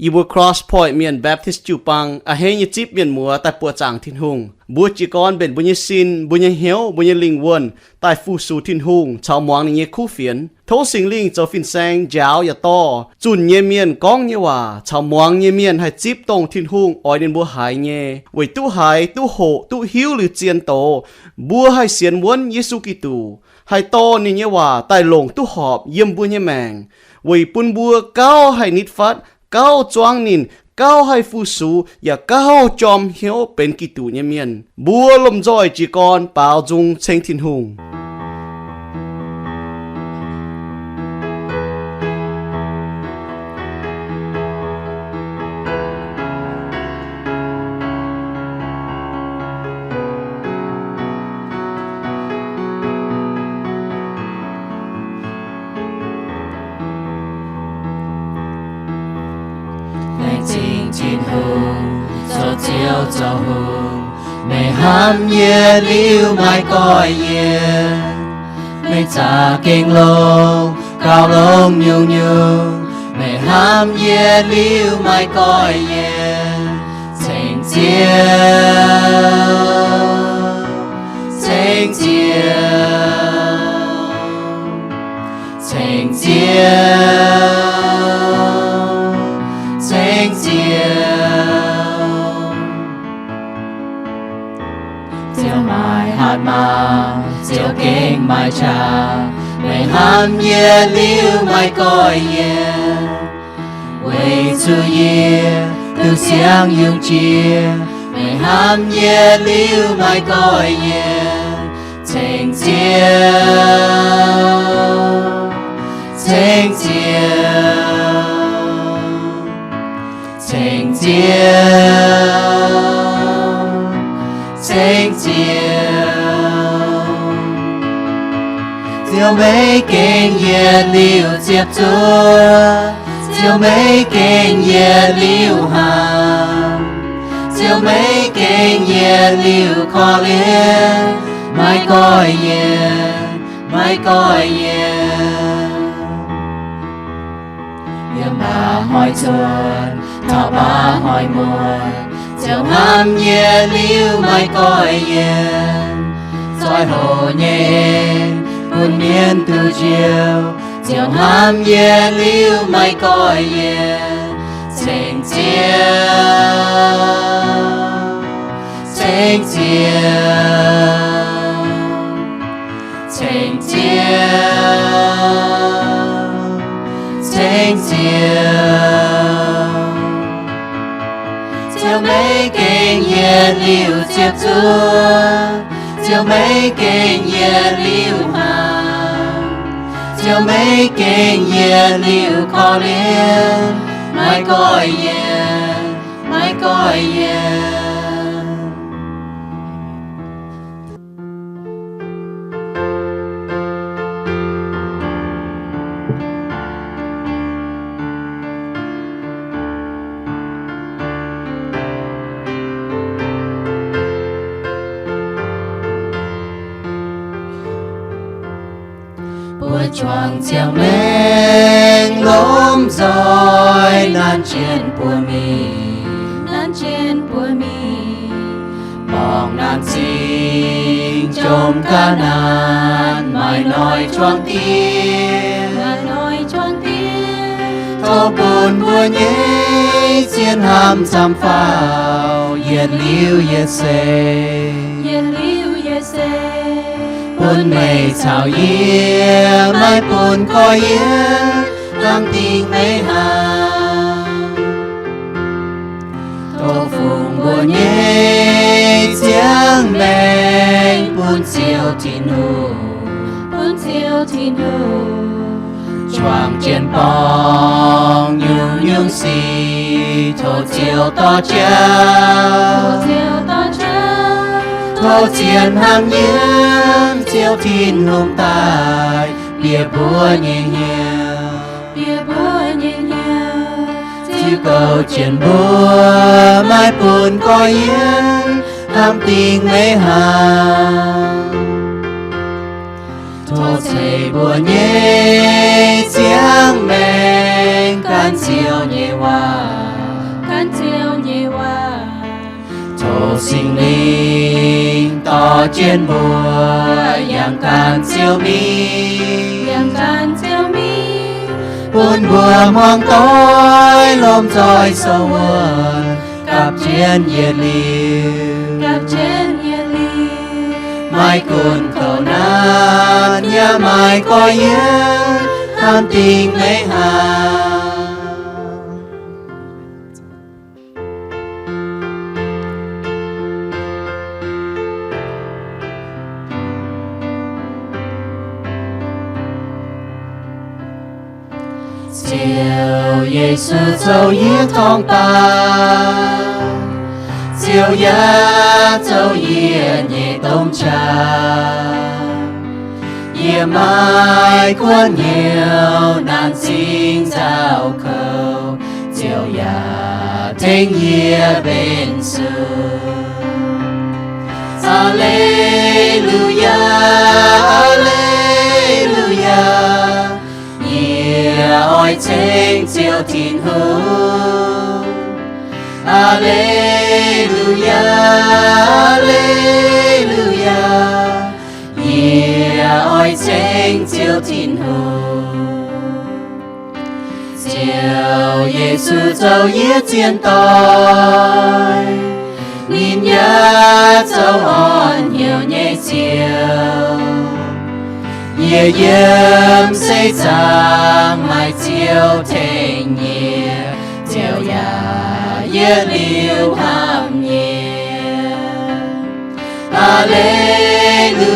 yie mbuo Cross Point Mienh Baptist jiu-baang a'hneiv nyei zipv mienh muoz daaih buoqc zaangc Tin-Hungh. Mbuo jiez gorn mbenc mbuo nyei sin, mbuo nyei hnyouv, mbuo nyei lingh wuonh daaih fu-sux Tin-Hungh caux muangx ninh nyei kuv fienx. Tov Singx Lingh zoux fin-saeng njaaux yaac dorh zunh nyei mienh gorngv nyei waac caux muangx nyei mienh haih zipv dongh Tin-Hungh oix ninh mbuo haiz nyei, weic duqv haiz, duqv hoqc, duqv hiuv liuz zien doz, mbuo haih sienx wuonv Yesu Giduc, haih dorh ninh nyei waac daaih longc duqv horpc yiem mbuo nyei maengc, weic bun mbuo gauh haih nitv fatv, gauh zuangv ninh, gauh haih fu-sux, yaac gauh jorm hnyouv benx Giduc nyei mienh. Mbuo lomh nzoih jiez gorn baaux nzung ceng Tin-Hungh. Laengz zingh Tin-Hungh, zoux Ziouv zoux hungh, meih hnamv yie liuz maiv goiv yie. Meih za'gengh longx, gauh longx nyungc-nyungc, meih hnamv yie liuz maiv goiv yie. Ceng Ziouv, ceng Ziouv, ceng Ziouv, ceng Ziouv. Ziouv maaih hatc maaz, Ziouv gengh maaih qaqv, meih hnamv yie liuz maiv goiv yie. Weic zuqc yie duqv siang yungz jiex, meih hnamv yie liuz maiv goiv yie. Ceng Ziouv, ceng Ziouv, ceng Ziouv, ceng Ziouv. Ziouv maiv gengh yietc liuz ziepc zuoqv, Ziouv maiv gengh yietc liuz hnamv, Ziouv maiv gengh yietc liuz korv-lienh, maiv goiv yie, maiv goiv yie. Yiem mbaac hnoi zuonx taux mbaac hnoi muonz, Ziouv hnamv yie liuz maiv goiv yie. Zoih hoc nyei en bun mienh duqv njoux, Ziouv hnamv yie liuz maiv goiv yie. Ceng Ziouv, ceng Ziouv, ceng Ziouv, ceng Ziouv. Ziouv maiv gengh yietc liuz ziepc zuoqv, Ziouv maiv gengh yietc liuz hnamv, Ziouv maiv gengh yietc liuz korv-lienh, maiv goiv yie, maiv goiv yie. Buo juangc ziangh maengc lomh nzoih nanv jienv buoz-mingh, nanv jienv buoz-mingh. Borngc naanc singx jomc ga'naanc maaih noic juangc dieh, maaih noic juangc dieh. Tov bun mbuo nyei zien hnamv camv faaux yietc liuz yietc seix, yietc liuz yietc seix. Bun meih caux yie maiv bun goiv yie hnangv dingc meih hnangv. Tov fungx mbuo nyei ziangh maengc bun Ziouv Tin-Hungh, bun Ziouv Tin-Hungh. Juangc jienv borngc nyungc-nyungc sic tov Ziouv dorh jauv, tov Ziouv dorh jauv. Tov zien hnangv yiem Ziouv Tin-Hungh daaih bieqc mbuo nyei hnyouv, bieqc mbuo nyei hnyouv. Ziux goux jienv mbuo, maiv bun goiv yie hnangv dingc meih hnangv. Tov ceix mbuo nyei ziangh maengc gan Ziouv nyei waac, Singx Lingh dorh jienv mbuo yangh gan Ziouv mingh, yangh gan Ziouv mingh, bun mbuo hmuangx doic lomh nzoih sou wuonh, gapv jienv yietc liuz, gapv jienv yietc liuz, maiv gunv kouv naanc yaac maiv goiv yienv, hnamv dingc meiv haah. Ziouv Yesu zoux yie torngv daaih, Ziouv yaac zoux yie nyei domh qaqv. Yie maiv guoqv hnyouv naanc zingh nzauh kouv, Ziouv yaac tengx yie mbenc zuqc. Aa^le^lu^yaa, aa^le^lu^yaa, yie oix ceng Ziouv Tin-Hungh. Aa^le^lu^yaa, aa^le^lu^yaa, yie oix ceng Ziouv Tin-Hungh. Ziouv Yesu zoux yie zien doic, ninh yaac zoux orn hnyouv nyei Ziouv. Yie yiem seix zaangc maaih Ziouv tengx yie, Ziouv yaac yietc liuz hnamv yie. Aa^le^lu^yaa,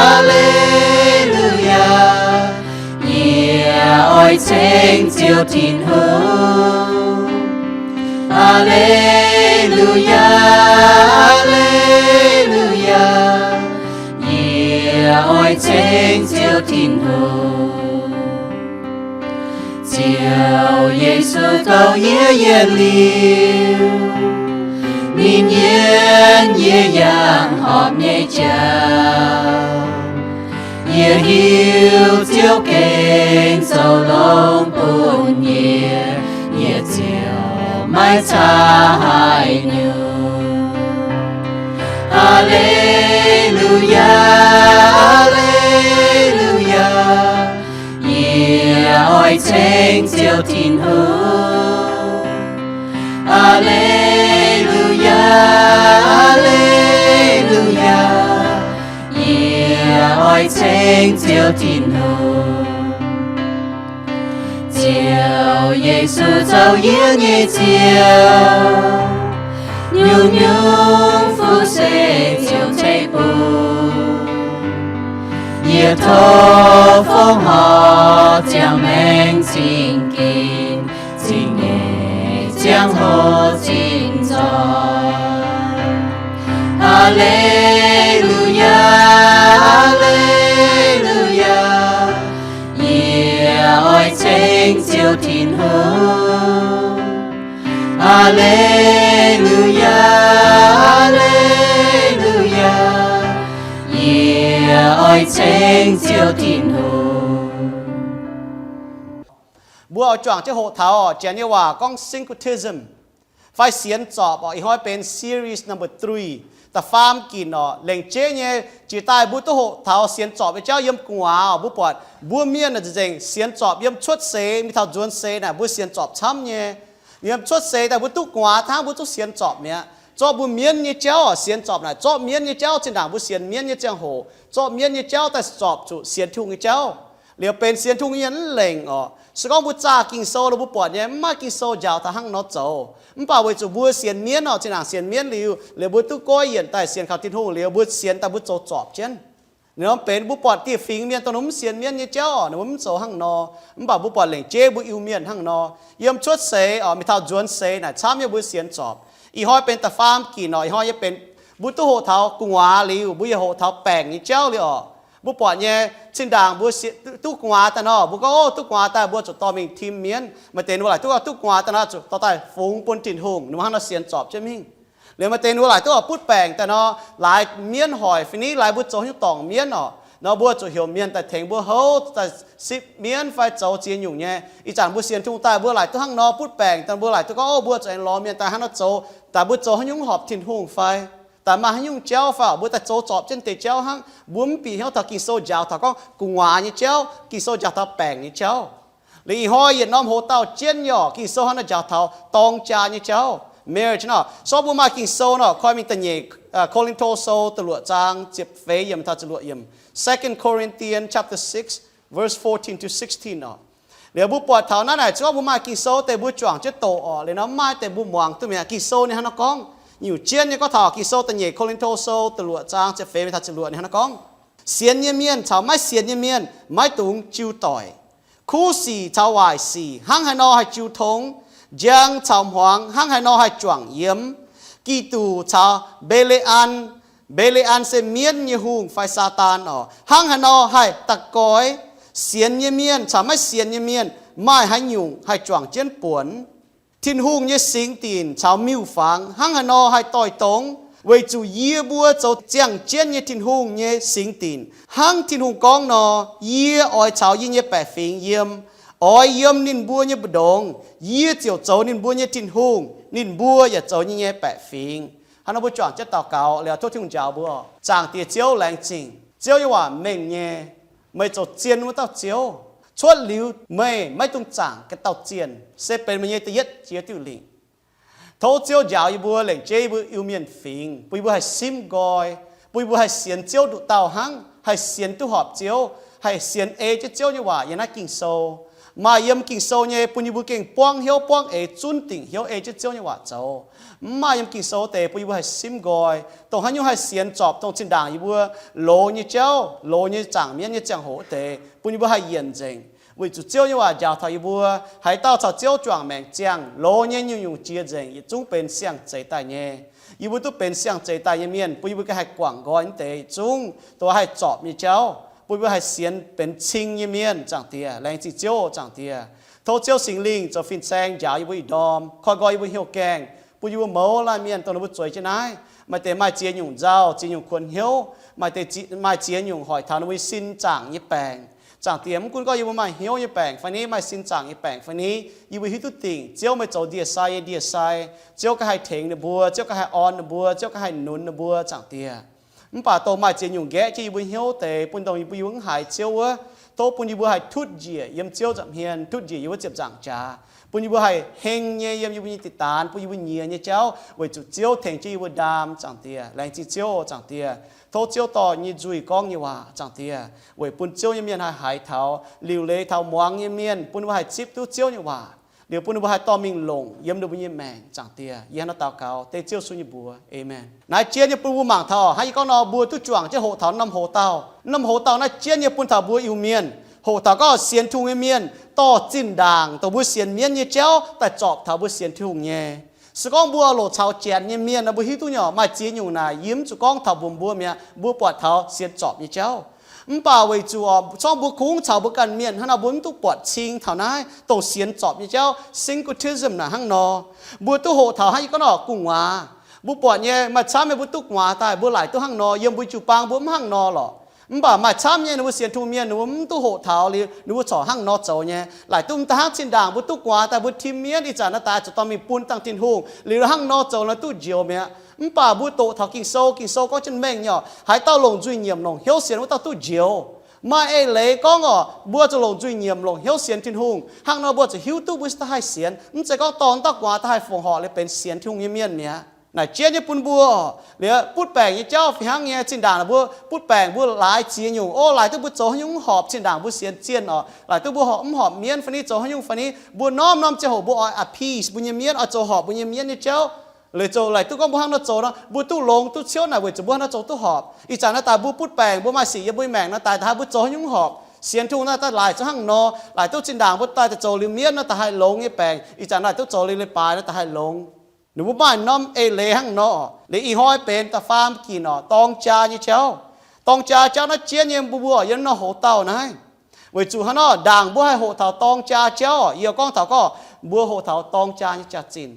aa^le^lu^yaa, yie oix ceng Ziouv Tin-Hungh. Aa^le^lu^yaa, aa^le^lu^yaa, yie oix ceng Ziouv Tin-Hungh. Ziouv Yesu goux yie yietc liuz, ninh yienv yie yangh horpc nyei jauv. Yie hiuv Ziouv gengh zoux longx bun yie, yie ziouc maiv caa haaix nyungc. Aa^le^lu^yaa, aa^le^lu^yaa, yie oix ceng Ziouv Tin-Hungh. Aa^le^lu^yaa, aa^le^lu^yaa, yie oix ceng Ziouv Tin-Hungh. Ziouv Yesu zoux yie nyei Ziouv, nyungc-nyungc fuqv se Ziouv ceix bun. Yie tov fongc horc ziangh maengc zingh ginx, zingh nyeic ziangh hoc zinh nzoih. Aa^le^lu^yaa, aa^le^lu^yaa, yie oix ceng Ziouv Tin-Hungh. Aa^le^lu^yaa, aa^le^lu^yaa, yie oix ceng Ziouv Tin-Hungh. Mbuo oix juangc jienv hoqc taux Janx nyei waac gorngv syncretism fai sienx zorpc orqc. Ih hnoi benx series number three, da'faam ginc orqc. Lengc jeiv nyei jiex daaih mbuo duqv hoqc taux sienx zorpc nyei jauv yiem gu'nguaaz orqc. Mbuo buatc mbuo mienh naaic nzengc sienx zorpc yiem cuotv seix mingh taux nzuonx seix naaic mbuo sienx zorpc camv nyei. Yiem cuotv seix daaih mbuo duqv gu'nguaaz hnangv mbuo duqv sienx zorpc mi'aqv. Zorqv mbuo mienv nyei jauv orqc sienx zorpc naaic, zorqv mienv nyei jauv zinh ndaangc mbuo sienx mienv nyei ziangh hoc, zorqv mienv nyei jauv daaih zorpc zuqc sienx Tin-Hungh nyei jauv. Liuz benx sienx Tin-Hungh nyei mv lengc orqc. Se gorngv mbuo zaah Ging-Sou lo mbuo buatc nyei mv maaih Ging-Sou njaaux taux hnangv nor zoux. Mv baac weic zuqc mbuo sienx mienv orqc, zinh ndaangc sienx mienv liuz, liuz mbuo duqv goiv yienc daaih sienx kaux Tin-Hungh liuz mbuo sienx daaih mbuo zoux zorpc jienv. Ninh mbuo benx mbuo buatc dieh fingx mienh dongh ninh mbuo mv sienx mienv nyei jauv orqc, ninh mbuo mv zoux hnangv nor. Mv baac mbuo buatc lengc jeiv mbuo Iu-Mienh hnangv nor. Yiem cuotv seix orqc mingh taux nzuonx seix naaic camv nyei mbuo sienx zorpc. Ih hnoi benx da'faam ginc orqc. Ih hnoi yie benx mbuo duqv hoqc taux gu'nguaaz liuz, mbuo yaac hoqc taux baengc nyei jauv liuz orqc. Mbuo buatc nyei, zinh ndaangc mbuo duqv gu'nguaaz daaih nor, mbuo gorngv, Ov, duqv gu'nguaaz daaih mbuo zuqc dorh mingh tim mienv. Maaih deix ninh mbuo laaic duqv, duqv gu'nguaaz daaih nor zuqc dorh daaih fungx bun Tin-Hungh, ninh mbuo hnangv nor sienx zorpc jienv mingh. Liuz maaih deix ninh mbuo laaic duqv oix butv baengc daaih nor, laaix mienv hoic fai niv laaix mbuo zoux nyungc dorngc mienv orqc. Nor mbuo zuqc heuc mienh daaih tengx mbuo houv daaih sipv mienv fai zoux ziex nyungc nyei. Ih zanc mbuo sienx Tin-Hungh daaih mbuo laaic duqv hnangv nor butv baengc, daaih mbuo laaic duqv gorngv, Ov, mbuo zuqc aengx lorz mienh daaih hnangv nor zoux, daaih mbuo zoux haaix nyungc horpc Tin-Hungh fai, daaih maaih haaix nyungc jauv fai, mbuo daaih zoux zorpc jienv deix jauv hnangv. Mbuo mv bieqc hnyouv taux Ging-Sou njaaux taux gorngv gu'nguaaz nyei jauv, Ging-Sou njaaux taux baengc nyei jauv. Liuz ih hnoi yietc norm hoc-dauh jienv nyei orqc, Ging-Sou hnangv naaiv njaaux taux dorng jaa nyei jauv, marriage nor. Sorng mbuo maaih Ging-Sou nor, koi mingh da'nyeic Ko^lin^to Sou da'luoqc zaang ziepc feix yiemc taux ziepc luoqc yiemc, Second Corinthians chapter six, verse fourteen to sixteen orqc. Liuz mbuo buatc taux naaiv naaic, se gorngv mbuo maaih Ging-Sou deix mbuo juangc jienv doqc orqc, liuz nor maaih deix mbuo muangx duqv mi'aqv. Ging-Sou ninh hnangv nor gorngv, nyungc jienv nyei gorngv taux Ging-Sou da'nyeic Ko^lin^to Sou da'luoqc zaang ziepc feix mingh taux ziepc luoqc, ninh hnangv nor gorngv, sienx nyei mienh caux maiv sienx nyei mienh maiv dungx jiu doic. Kuv sic caux waaic sic hnangv haaix nor haih jiu tong? Njang caux hmuangx hnangv haaix nor haih juangc yiem? Giduc caux Mbe^le^an, Mbe^le^an se mienv nyei hungh fai Saadaan orqc, hnangv haaix nor haih da'goix? Sienx nyei mienh caux maiv sienx nyei mienh maaih haaix nyungc haih juangc jienv buonc? Tin-Hungh nyei singx dinc caux miuc-fangx hnangv haaix nor haih doix-dongz? Weic zuqc yie mbuo zoux ziangh jienv nyei Tin-Hungh nyei singx dinc. Hnangv Tin-Hungh gorngv nor, yie oix caux yie nyei baeqc fingx yiem, oix yiem ninh mbuo nyei mbu'ndongx. Yie ziouc zoux ninh mbuo nyei Tin-Hungh, ninh mbuo yaac zoux yie nyei baeqc fingx. Hnangv nor mbuo juangc jienv daux gaux liuz, tov Tin-Hungh njaaux mbuo. Zaangc Diex Ziouv, laengz zingh. Ziouv nyei waac mengh nyei. Meih zoux zien wuov dauh Ziouv. Cuotv liuz meih maiv dungx zaangc ga'dauh zienh, se benx meih nyei da'yietv jiex diuh lingc. Tov Ziouv njaaux yie mbuo, lengc jeiv yie mbuo Iu-Mienh fingx, bun yie mbuo haih simv nqoi, bun yie mbuo haih sienx Ziouv nduqc dauh hnangv, haih sienx duqv horpc Ziouv, haih sienx ei jienv Ziouv nyei waac yiem naaiv Ging-Sou. Maaih yiem Ging-Sou nyei bun yie mbuo gengh buangv hnyouv buangv eix zunv dingc hnyouv ei jienv Ziouv nyei waac zoux. Mv maaih yiem Ging-Sou deix bun yie mbuo haih simv nqoi, dongh haaix nyungc haih sienx zorpc dongh zinh ndaangc yie mbuo loz nyei jauv, loz nyei zaangc mienv nyei ziangh hoc wuov deix, bun yie mbuo haih yienc nzengc. Weic zuqc Ziouv nyei waac njaaux taux yie mbuo, haaix dauh caux Ziouv juangc maengc ziangh, loz nyei nyungc-nyungc jiex nzengc, yietc zungv benx siang-zeix daaih nyei. Yie mbuo duqv benx siang-zeix daaih nyei mienh, bun yie mbuo ganh haih guangc nqoi wuov deix yietc zungv dongh haih zorpc nyei jauv, bun yie mbuo haih sienx benx cing nyei mienh. Zaangc Diex, laengz zingh Ziouv. Zaangc Diex, tov Ziouv Singx Lingh zoux fin-saeng njaaux yie mbuo ih ndorm, koi nqoi yie mbuo hnyouv gaengh, bun yie mbuo mouz laanh mienh dongh ninh mbuo zueiz jienv naaiv. Maaih deix maaih ziex nyungc nzauh, ziex nyungc kuonx hnyouv, maaih deix maaih ziex nyungc hoic taux ninh mbuo sin zaangc nyei baengc. Zaangc Diex, mv gunv gorngv yie mbuo maaih hnyouv nyei baengc fai ni, maaih sin zaangc nyei baengc fai ni, yie mbuo hiuv duqv dingc Ziouv meih zoux ndie-sai nyei ndie-sai. Ziouv ganh haih tengx ninh mbuo, Ziouv ganh haih orn ninh mbuo, Ziouv ganh haih nunz ninh mbuo. Zaangc Diex, mv baac dongh maaih ziex nyungc nqaeqv jienv yie mbuo hnyouv deix, bun dongh yie mbuo hungx haiz Ziouv wuov, tov bun yie mbuo haih tutv njiec yiem Ziouv nza'hmien, tutv njiec yiem wuov ziepc nzaangc jaax, bun yie mbuo haih heng nyei yiem yie mbuo nyei diqc daanx, bun yie mbuo nyiex nyei jauv, weic zuqc Ziouv tengx jienv yie mbuo ndaam. Zaangc Diex, laengz zingh Ziouv. Zaangc Diex, tov Ziouv dorh nyei nzuih gorngv nyei waac. Zaangc Diex, weic bun Ziouv nyei mienh haih haiz taux, liuc leiz taux muangx nyei mienh, bun ninh mbuo haih zipv duqv Ziouv nyei waac, liuz bun ninh mbuo haih dorh mingh longc yiem ninh mbuo nyei maengc. Zaangc Diex, yie hnangv naaiv daux gaux dengv Ziouv Yesu nyei mbuox, aamen. Naaiv jienv nyei bun mbuo mangc taux, hnangv yie gorngv nor, mbuo duqv juangc jienv hoqc taux norm hoc-dauh. Norm hoc-dauh naaiv jienv nyei bun taux mbuo Iu-Mienh, hoqc taux gorngv sienx Tin-Hungh nyei mienh dorh zinh ndaangc dongh mbuo sienx mienv nyei jauv daaih zorpc taux mbuo sienx Tin-Hungh nyei. Se gorngv mbuo loc caux janx nyei mienh nor, mbuo hiuv duqv nyei orqc, maaih ziex nyungc naaic yie mv zuqc gorngv taux mbuox mbuo mi'aqv, mbuo buatc taux sienx zorpc nyei jauv. Mv baac weic zuqc orqc, zorngv mbuo kungx caux mbuo ganh mienh hnangv nor, mbuo mv duqv buatc cing taux naaiv dongh sienx zorpc nyei jauv, syncretism naaic hnangv nor. Mbuo duqv hoqc taux hnangv yie gorngv nor gu'nguaaz. Mbuo buatc nyei maaih camv nyei mbuo duqv gu'nguaaz daaih, mbuo laaic duqv hnangv nor. Yiem mbuo jiu-baang mbuo mv hnangv nor lorqc. Mv baac maaih camv nyei ninh mbuo sienx Tin-Hungh mienh, ninh mbuo mv duqv hoqc taux liuz ninh mbuo corc hnangv nor zoux nyei. Laaic duqv mv daaih hnangv zinh ndaangc mbuo duqv gu'nguaaz daaih, mbuo tim mienv ih zanc naaiv daaih zuqc dorh mingh bun dangh Tin-Hungh, liuz hnangv nor zoux nor duqv njoux mi'aqv. Mv baac mbuo doqc taux Ging-Sou, Ging-Sou gorngv jienv mengh nyei orqc, haaix dauh longc nzuih nyiemc longc hnyouv sienx wuov dauh duqv njoux. Maaih eix leiz gorngv orqc, mbuo zuqc longc nzuih nyiemc longc hnyouv sienx Tin-Hungh. Hnangv nor mbuo zuqc hiuv duqv mbuo daaih haih sienx, mv zeiz gorngv dorh dauh gu'nguaaz daaih haih fongc horc liuz benx sienx Tin-Hungh nyei mienh mi'aqv. Naaic jienv nyei bun mbuo orqc, liuz butv baengc nyei jauv fih hnangv nyei. Zinh ndaangc mbuo butv baengc mbuo laaix ziex nyungc, o, laaic duqv mbuo zoux haaix nyungc mv horpc. Zinh ndaangc mbuo sienx zienh orqc, laaic duqv mbuo horpc mv horpc mienv fai ni, zoux haaix nyungc fai ni, mbuo norm-norm ziangh hoc mbuo oix appease mbuo nyei mienv, oix zoux horpc mbuo nyei mienv nyei jauv. Liuz zoux laaic duqv gorngv mbuo hnangv nor zoux nor, mbuo duqv longx duqv ciouv naaic weic zuqc mbuo hnangv nor zoux duqv horpc. Ih zanc naaiv daaih mbuo butv baengc, mbuo maaih sic yiem mbuo nyei maengc nor, daaih da'haaix mbuo zoux haaix nyungc horpc. Sienx Tin-Hungh naaiv daaih laaic zoux hnangv nor, laaic duqv zinh ndaangc mbuo daaih zoux liuz mienv nor da'haaih longx nyei baengc. Ih zanc naaic duqv zoux liuz leiz-baaix nor da'haaih longx. Ninh mbuo maaih norm eix leiz hnangv nor. Liuz ih hnoi benx da'faam ginc orqc, dorng jaa nyei jauv. Dorng jaa jauv naaiv jienv nyei mbuo mbuo yiem norm hoc-dauh naaiv. Weic zuqc hnangv nor, ndaangc mbuo haih hoqc taux dorng jaa jauv, yie gorngv taux gorngv mbuo hoqc taux dorng jaa nyei jaax-zinh.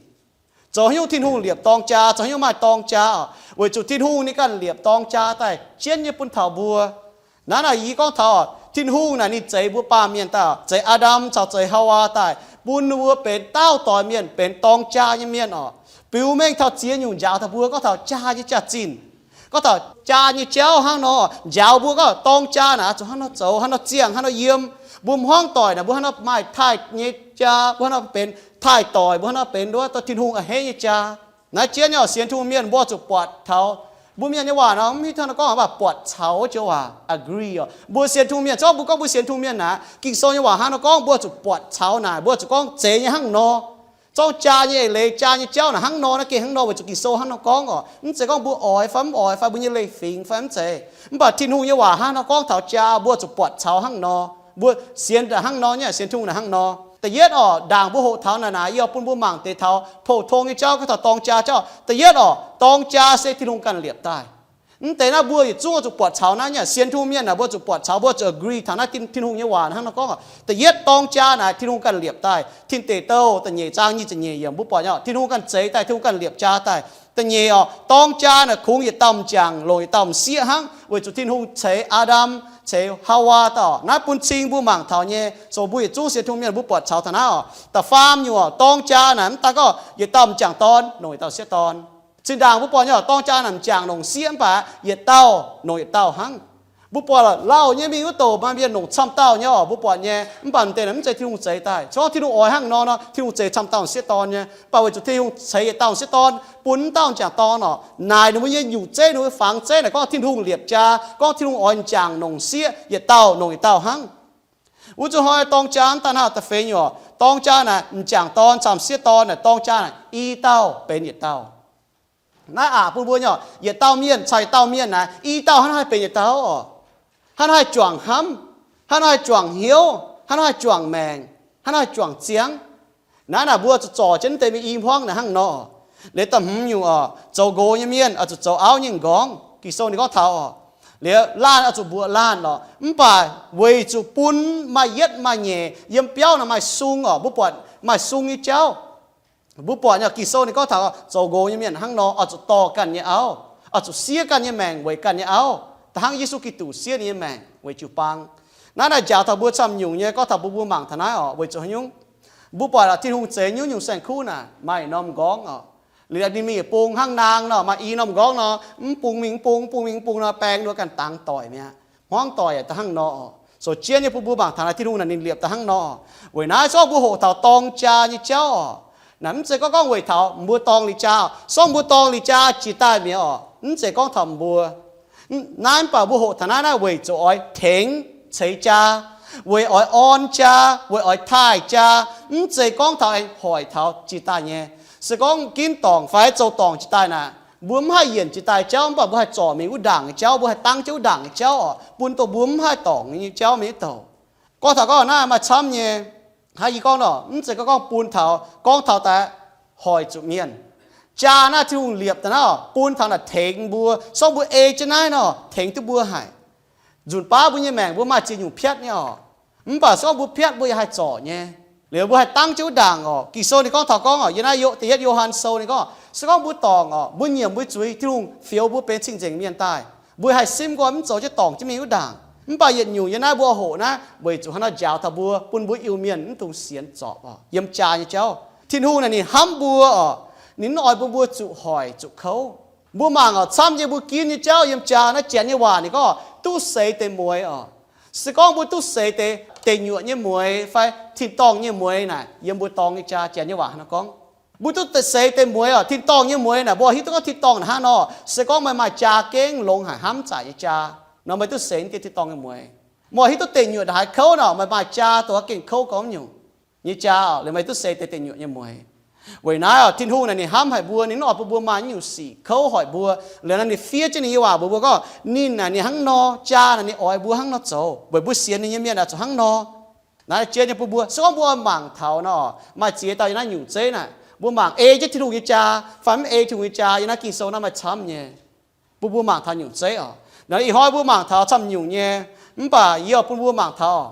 Zoux haaix nyungc Tin-Hungh liepc dorng jaa, zoux haaix nyungc maaih dorng jaa orqc? Weic zuqc Tin-Hungh ninh ganh liepc dorng jaa daaih jienv nyei bun taux mbuo. Naaiv naaic yie gorngv taux Tin-Hungh naaic ninh zeix mbuo baamh mienh daaih, zeix Aa^ndam caux zeix Haawaa daaih, bun ninh mbuo benx daauh doic mienh, benx dorng jaa nyei mienh oc. Biux mengh taux ziex nyungc njaaux taux mbuo, gorngv taux jaa nyei jaax-zinh, gorngv taux jaa nyei jauv hnangv nor, njaaux mbuo gorngv dorng jaa naaic zuqc hnangv nor zoux, hnangv nor ziangh, hnangv nor yiem. Mbuo hmuangv doic naaic mbuo hnangv nor maaih taaih nyei jaa, mbuo hnangv nor benx taaih doic, mbuo hnangv nor benx nduov Tin-Hungh a'hneiv nyei jaa. Naaiv jienv nyei oc, sienx Tin-Hungh mienh mbuo zuqc buatc taux, mbuo mienh nyei waac nor mv hiuv duqv hnangv nor gorngv waac buatc caux joux waac agree oc. Mbuo sienx Tin-Hungh mienh, zorngv mbuo gorngv mbuo sienx Tin-Hungh mienh naaic, Ging-Sou nyei waac hnangv nor gorngv mbuo zuqc buatc caux naaic, mbuo zuqc gorngv zeiz nyei hnangv nor. Zorngv jaa nyei eix leiz, jaa nyei jauv naaic hnangv nor, naaiv gengh hnangv nor weic zuqc Ging-Sou hnangv nor gorngv oc. Mv zeiz gorngv mbuo oix fai mv oix fai mbuo nyei leiz-fingx fai mv zeiz. Mv baac Tin-Hungh nyei waac hnangv nor gorngv taux jaa, mbuo zuqc buatc caux hnangv nor. Mbuo sienx daaih hnangv nor nyei, sienx Tin-Hungh naaic hnangv nor. Da'yietv oc, ndaangc mbuo hoqc taux naaic naaic, yie oix bun mbuo mangc deix taux pou-tong nyei jauv, gorngv taux dorng jaa jauv. Da'yietv oc, dorng jaa se Tin-Hungh ganh liepc daaih. Mv deix naaiv mbuo yietc zungv oix zuqc buatc caux naaiv nyei, sienx Tin-Hungh mienh naaic mbuo zuqc buatc caux, mbuo zuqc agree taux naaiv Tin-Hungh nyei waac hnangv nor gorngv oc. Da'yietv dorng jaa naaic Tin-Hungh ganh liepc daaih. Tin Deic Douh da'nyeic zaang nyic ziepc nyeic yiemc mbuo buatc nyei, Tin-Hungh ganh zeix daaih, Tin-Hungh ganh liepc jaa daaih. Da'nyeic oc, dorng jaa naaic kungx yietc dauh m'jangc longc yietc dauh m'sieqv hnangv, weic zuqc Tin-Hungh ceix Aa^ndam ceix Haawaa daaih oc. Naaiv bun cing mbuo mangc taux nyei, so mbuo yietc zungv sienx Tin-Hungh mienh mbuo buatc caux taux naaiv oc. Da'faam nyungc oc, dorng jaa naaic mv daan gorngv yietc dauh m'jangc dorn longc yietc dauh sieqv dorn. Zinh ndaangc mbuo buatc nyei oc, dorng jaa naaic m'jangc longc sieqv mv baac yietc dauh longc yietc dauh hnangv. Mbuo buatc lorqc, lauh nyei mingh wuov douc maaih mienh longc camv dauh nyei oc, mbuo buatc nyei. Mv baac m'deix naaic mv zeiz Tin-Hungh zeix daaih. Se gorngv Tin-Hungh oix hnangv nor nor, Tin-Hungh zeix camv dauh sieqv dorn nyei. Mv baac weic zuqc Tin-Hungh ceix yietc dauh sieqv dorn bun mv dauh m'jangc dorn oc, naaic ninh mbuo nyei nyungc zeiv, ninh mbuo fangx zeiv naaic gorngv Tin-Hungh liepc jaa, gorngv Tin-Hungh oix m'jangc longc sieqv, yietc dauh longc yietc dauh hnangv. Wuov zuqc hnoi dorng jaa mv daan hnangv. Da'feix nyungc oc, dorng jaa naaic m'jangc dorn camv sieqv dorn naaic dorng jaa naaic i dauh benx yietc dauh. Naaiv aqc bun mbuo nyei oc, yietc dauh mienh caux yietc dauh mienh naaic, i dauh hnangv naaiv haih benx yietc dauh oc. Hnangv naaiv haih juangc hnamv, hnangv naaiv haih juangc hnyouv, hnangv naaiv haih juangc maengc, hnangv naaiv haih juangc ziangv. Naaiv naaic mbuo zuqc zorc jienv mv deix mingh i hmuangv naaic hnangv nor. Liuz da'hmz nyungc oc, zoux nqox nyei mienh oix zuqc zoux auv nyei m'nqorngv. Ging-Sou ninh gorngv taux oc, liuz laanh oix zuqc mbuoqc laanh lorqc. Mv baac weic zuqc bun maaih yietv maaih nyeic yiem biauv naaic maaih sung oc, mbuo buatc maaih sung nyei jauv. Mbuo buatc nyei Ging-Sou ninh gorngv taux zoux nqox nyei mienh hnangv nor oix zuqc dorh ganh nyei auv, oix zuqc siev ganh nyei maengc weic ganh nyei auv, da'hnangv Yesu Giduc siev ninh nyei maengc weic jiu-baang. Naaiv naaic njaaux taux mbuo camv nyungc nyei, gorngv taux mbuo, mbuo mangc taux naaiv oc, weic zuqc haaix nyungc? Mbuo buatc Tin-Hungh zeix nyungc-nyungc saeng-kuv naaic maaih norm m'nqorngv oc. Liuz ninh mingh yietc bung hnangv naang nor, maaih i norm m'nqorngv nor, mv bung mingh mv bung, mv bung mingh mv bung nor, baeng nduov ganh dangx doic mi'aqv. Hmuangv doic daaih hnangv nor oc. So jienv nyei bun mbuo mangc taux naaiv Tin-Hungh naaic ninh liepc daaih hnangv nor. Weic naaiv zorqv mbuo hoqc taux dorng jaa nyei jauv oc. Naaic mv zeiz gorngv gorngv weic taux mbuo dorngx liuz jaa oc. Zorqv mbuo dorngx liuz jaa jiex daaih mi'aqv oc. Mv zeiz gorngv taux mbuo. Naaiv mv baac mbuo hoqc taux naaiv naaiv weic zuqc oix tengx ceix jaa, weic oix orn jaa, weic oix taaih jaa. Mv zeiz gorngv taux aengx hoic taux jiex daaih nyei. Se gorngv ginv dorngc fai zoux dorngc jiex daaih naaic, mbuo mv haih yienc jiex daaih jauv, mv baac mbuo haih zorc mingh wuov ndaangc nyei jauv, mbuo haih dangv jienv wuov ndaangc nyei jauv oc, bun dongh mbuo mv haih dorngc nyei jauv mingh wuov douc. Gorngv taux gorngv naaiv maaih camv nyei. Hnangv yie gorngv nor, mv zeiz gorngv gorngv bun taux, gorngv taux daaih hoic zuqc mienh. Jaa naaiv Tin-Hungh liepc daaih naaiv oc, bun taux naaic tengx mbuo. Zorqv mbuo ei jienv naaiv nor, tengx duqv mbuo haic. Nzunc baav mbuo nyei maengc mbuo maaih ziex nyungc piatv nyei oc. Mv baac se gorngv mbuo piatv mbuo yaac haih zorc nyei. Liuz mbuo haih dangv jienv wuov ndaangc oc. Ging-Sou ninh gorngv taux gorngv oc, yie naaiv Da'yietv Yo^han Sou ninh gorngv, se gorngv mbuo dorngc oc, mbuo nyiemc mbuo zuiz, Tin-Hungh fioux mbuo benx cing-nzengc mienh daaih. Mbuo haih simv gorngv mv zoux jienv dorngc jienv mingh wuov ndaangc. Mv baac yietc nyungc yie naaiv mbuo hoqc naaiv weic zuqc hnangv naaiv njaaux taux mbuo, bun mbuo Iu-Mienh mv dungx sienx zorpc oc yiem jaa nyei jauv. Tin-Hungh naaic ninh hnamv mbuo oc, ninh mv oix bun mbuo zuqc hoic zuqc kouv. Mbuo mangc oc, camv nyei mbuo ginv nyei jauv yiem jaa naaiv Janx nyei waac ninh gorngv duqv seix deix mueix oc. Se gorngv mbuo duqv seix deix deic nyuoqc nyei mueix fai tin-dorngh nyei mueix naaic, yiem mbuo dorngx nyei jaa Janx nyei waac hnangv naaiv gorngv, mbuo duqv seix deix mueix oc, tin-dorngh nyei mueix naaic, mbuo hiuv duqv gorngv tin-dorngh naaic hnangv nor, se gorngv meih maaih jaa gengh longx haic hnamv zaic nyei jaa nor, meih duqv seix deix tin-dorngh nyei mueix. Meih hiuv duqv deic nyuoqc naaic haih kouv nor, meih maaih jaa dongh gengh kouv gormx nyungc nyei jaa oc, liuz meih duqv seix deix deic nyuoqc nyei mueix. Weic naaiv oc, Tin-Hungh naaic ninh hnamv haic mbuo, ninh mv oix bun mbuo maaih nyungc sic kouv hoic mbuo. Liuz naaic ninh fiev jienv ninh nyei waac mbuox mbuo gorngv ninh naaic ninh hnangv nor, jaa naaic ninh oix mbuo hnangv nor zoux weic mbuo sienx ninh nyei mienh oix zuqc hnangv nor. Naaiv jien nyei bun mbuo, se gorngv mbuo mangc taux nor, maaih ziex dauh yiem naaiv nyungc zeiv naaic, mbuo mangc ei jienv Tin-Hungh nyei jaa fai mv ei Tin-Hungh nyei jaa yiem naaiv Ging-Sou naaiv maaih camv nyei. Bun mbuo mangc taux nyungc zeiv oc. Naaiv ih hnoi mbuo mangc taux camv nyungc nyei, mv baac yie oix bun mbuo mangc taux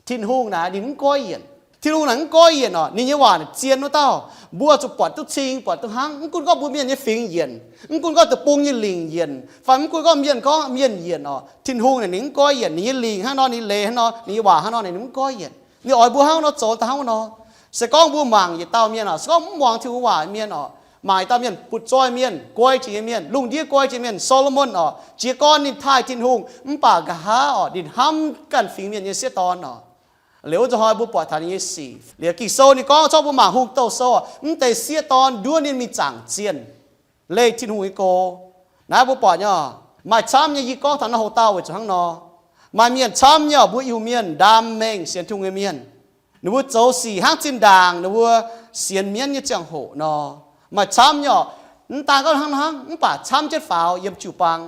Tin-Hungh naaic ninh mv goiv yienc. Tin-Hungh naaic mv goiv yienc orqc. Ninh nyei waac zien wuov dauh, mbuo zuqc buatc duqv cing, buatc duqv hnangv. Mv gunv gorngv mbuo mienh nyei fingx yienc, mv gunv gorngv deic-bung nyei lingc yienc, fai mv gunv gorngv mienh gorngv mienh yienc orqc, Tin-Hungh naaic ninh mv goiv yienc. Ninh nyei lingc hnangv nor, ninh leiz hnangv nor, ninh nyei waac hnangv nor, ninh mv goiv yienc. Ninh oix mbuo hnangv nor zoux daaih hnangv nor. Se gorngv mbuo mangc yietc dauh mienh orqc, se gorngv mv muangx Tin-Hungh waac mienh orqc, mangc yietc dauh mienh butv-zoih mienh, goiv jiex nyei mienh, lungh ndiev goiv jiex mienh, Solomon orqc, jiez gorn ninh taaih Tin-Hungh, mv baac nqa'haav orqc ninh hnamv ganh fingx mienh nyei sieqv dorn orqc. Liuz wuov zanc hnoi mbuo buatc taux ninh nyei sic. Liuz Ging-Sou ninh gorngv, corc mbuo mangc Hungh Douh Sou, mv deix sieqv dorn nduov ninh mingh zaangc zienh, leih Tin-Hungh nyei go. Naaiv mbuo buatc nyei, maaih camv nyei, yie gorngv taux naaiv hoc-dauh weic zuqc hnangv nor. Maaih mienh camv nyei, mbuo Iu-Mienh ndaam mengh sienx Tin-Hungh nyei mienh, ninh mbuo zoux sic hnangv zinh ndaangc ninh mbuo sienx mienv nyei ziangh hoc nor. Maaih camv nyei, mv daan gorngv hnangv hnangv, mv baac camv jienv faaux yiem jiu-baang.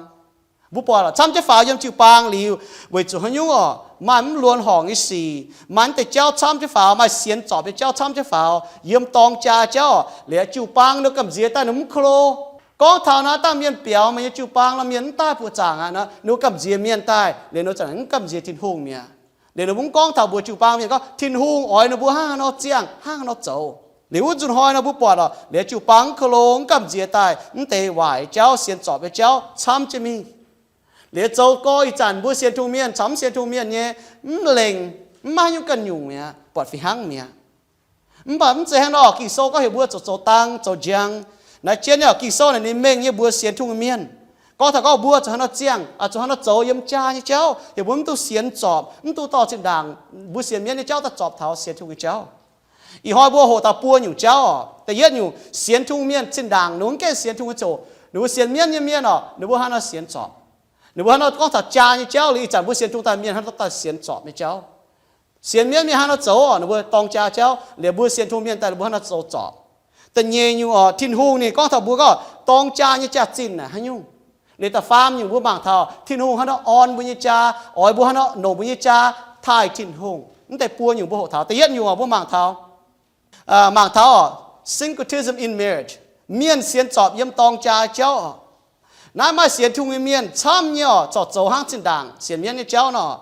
Mbuo buatc camv jienv faaux yiem jiu-baang liuz, weic zuqc haaix nyungc orqc, maaih mv luonx horngc nyei sic, maaih mv deix jauv camv jienv faaux, maaih sienx zorpc nyei jauv camv jienv faaux, yiem dorng jaa jauv orqc, liuz jiu-baang ninh gamh nziex daaih ninh mv ko lo. Gorngv taux naaiv dangh mienh biaux meih nyei jiu-baang nor, mienh mv daaih buoqc zaangc aqv nor, ninh gamh nziex mienh daaih, liuz ninh zanc mv gamh nziex Tin-Hungh mi'aqv. Liuz ninh mbuo mv gorngv taux mbuox jiu-baang mienh gorngv Tin-Hungh oix ninh mbuo hnangv haaix nor ziangh, hnangv haaix nor zoux. Liuz wuov nzunc hnoi nor mbuo buatc orqc, liuz jiu-baang mv ko lo, mv gamh nziex daaih, mv deix waaic jauv, sienx zorpc nyei jauv camv jienv mingh. Liuz zoux gorx ih zanc mbuo sienx Tin-Hungh mienh caux mv sienx Tin-Hungh mienh nyei, mv lengc, mv maaih haaix nyungc ganh nyungc mi'aqv, buatc fih hnangv mi'aqv. Mv baac mv zeiz hnangv nor, Ging-Sou gorngv heuc mbuo zoux, zoux dang zoux njang. Naaiv jienv nyei Ging-Sou naaic ninh mengh nyei mbuox sienx Tin-Hungh mienh. Gorngv taux gorngv mbuo zuqc hnangv nor ziangh, zuqc hnangv nor zoux yiem jaa nyei jauv, heuc mbuo mv dungx sienx zorpc, mv dungx dorh zinh ndaangc mbuo sienx mienv nyei jauv daaih zorpc taux sienx Tin-Hungh nyei jauv. Ih hnoi mbuo hoqc taux buo nyungc jauv oc. Da'yietv nyungc, sienx Tin-Hungh mienh zinh ndaangc ninh mbuo mv gaengh sienx Tin-Hungh nyei ziangh hoc, ninh mbuo sienx mienv nyei mienh oc, ninh mbuo hnangv nor sienx zorpc. Ninh mbuo hnangv nor gorngv taux jaa nyei jauv liuz, ih zanc mbuo sienx Tin-Hungh daaih mienh hnangv nor daaih sienx zorpc nyei jauv. Sienx mienv mienh hnangv nor zoux oc, ninh mbuo dorng jaa jauv, liuz mbuo sienx Tin-Hungh mienh daaih ninh mbuo hnangv nor zoux zorpc. Da'nyeic nyungc oc, Tin-Hungh ninh gorngv taux mbuo gorngv dorng jaa nyei jaax-zinh naaic haaix nyungc. Liuz da'faam nyungc mbuo mangc taux Tin-Hungh hnangv nor orn mbuo nyei jaa, oix mbuo hnangv nor longc mbuo nyei jaa taaih Tin-Hungh. Mv deix buo nyungc mbuo hoqc taux. Da'yietv nyungc oc, mbuo mangc taux, mangc taux oc, syncretism in marriage, mienh sienx zorpc yiem dorng jaa jauv oc. Naaiv maaih sienx Tin-Hungh nyei mienh camv nyei oc, corc zoux hnangv zinh ndaangc sienx mienv nyei jauv nor.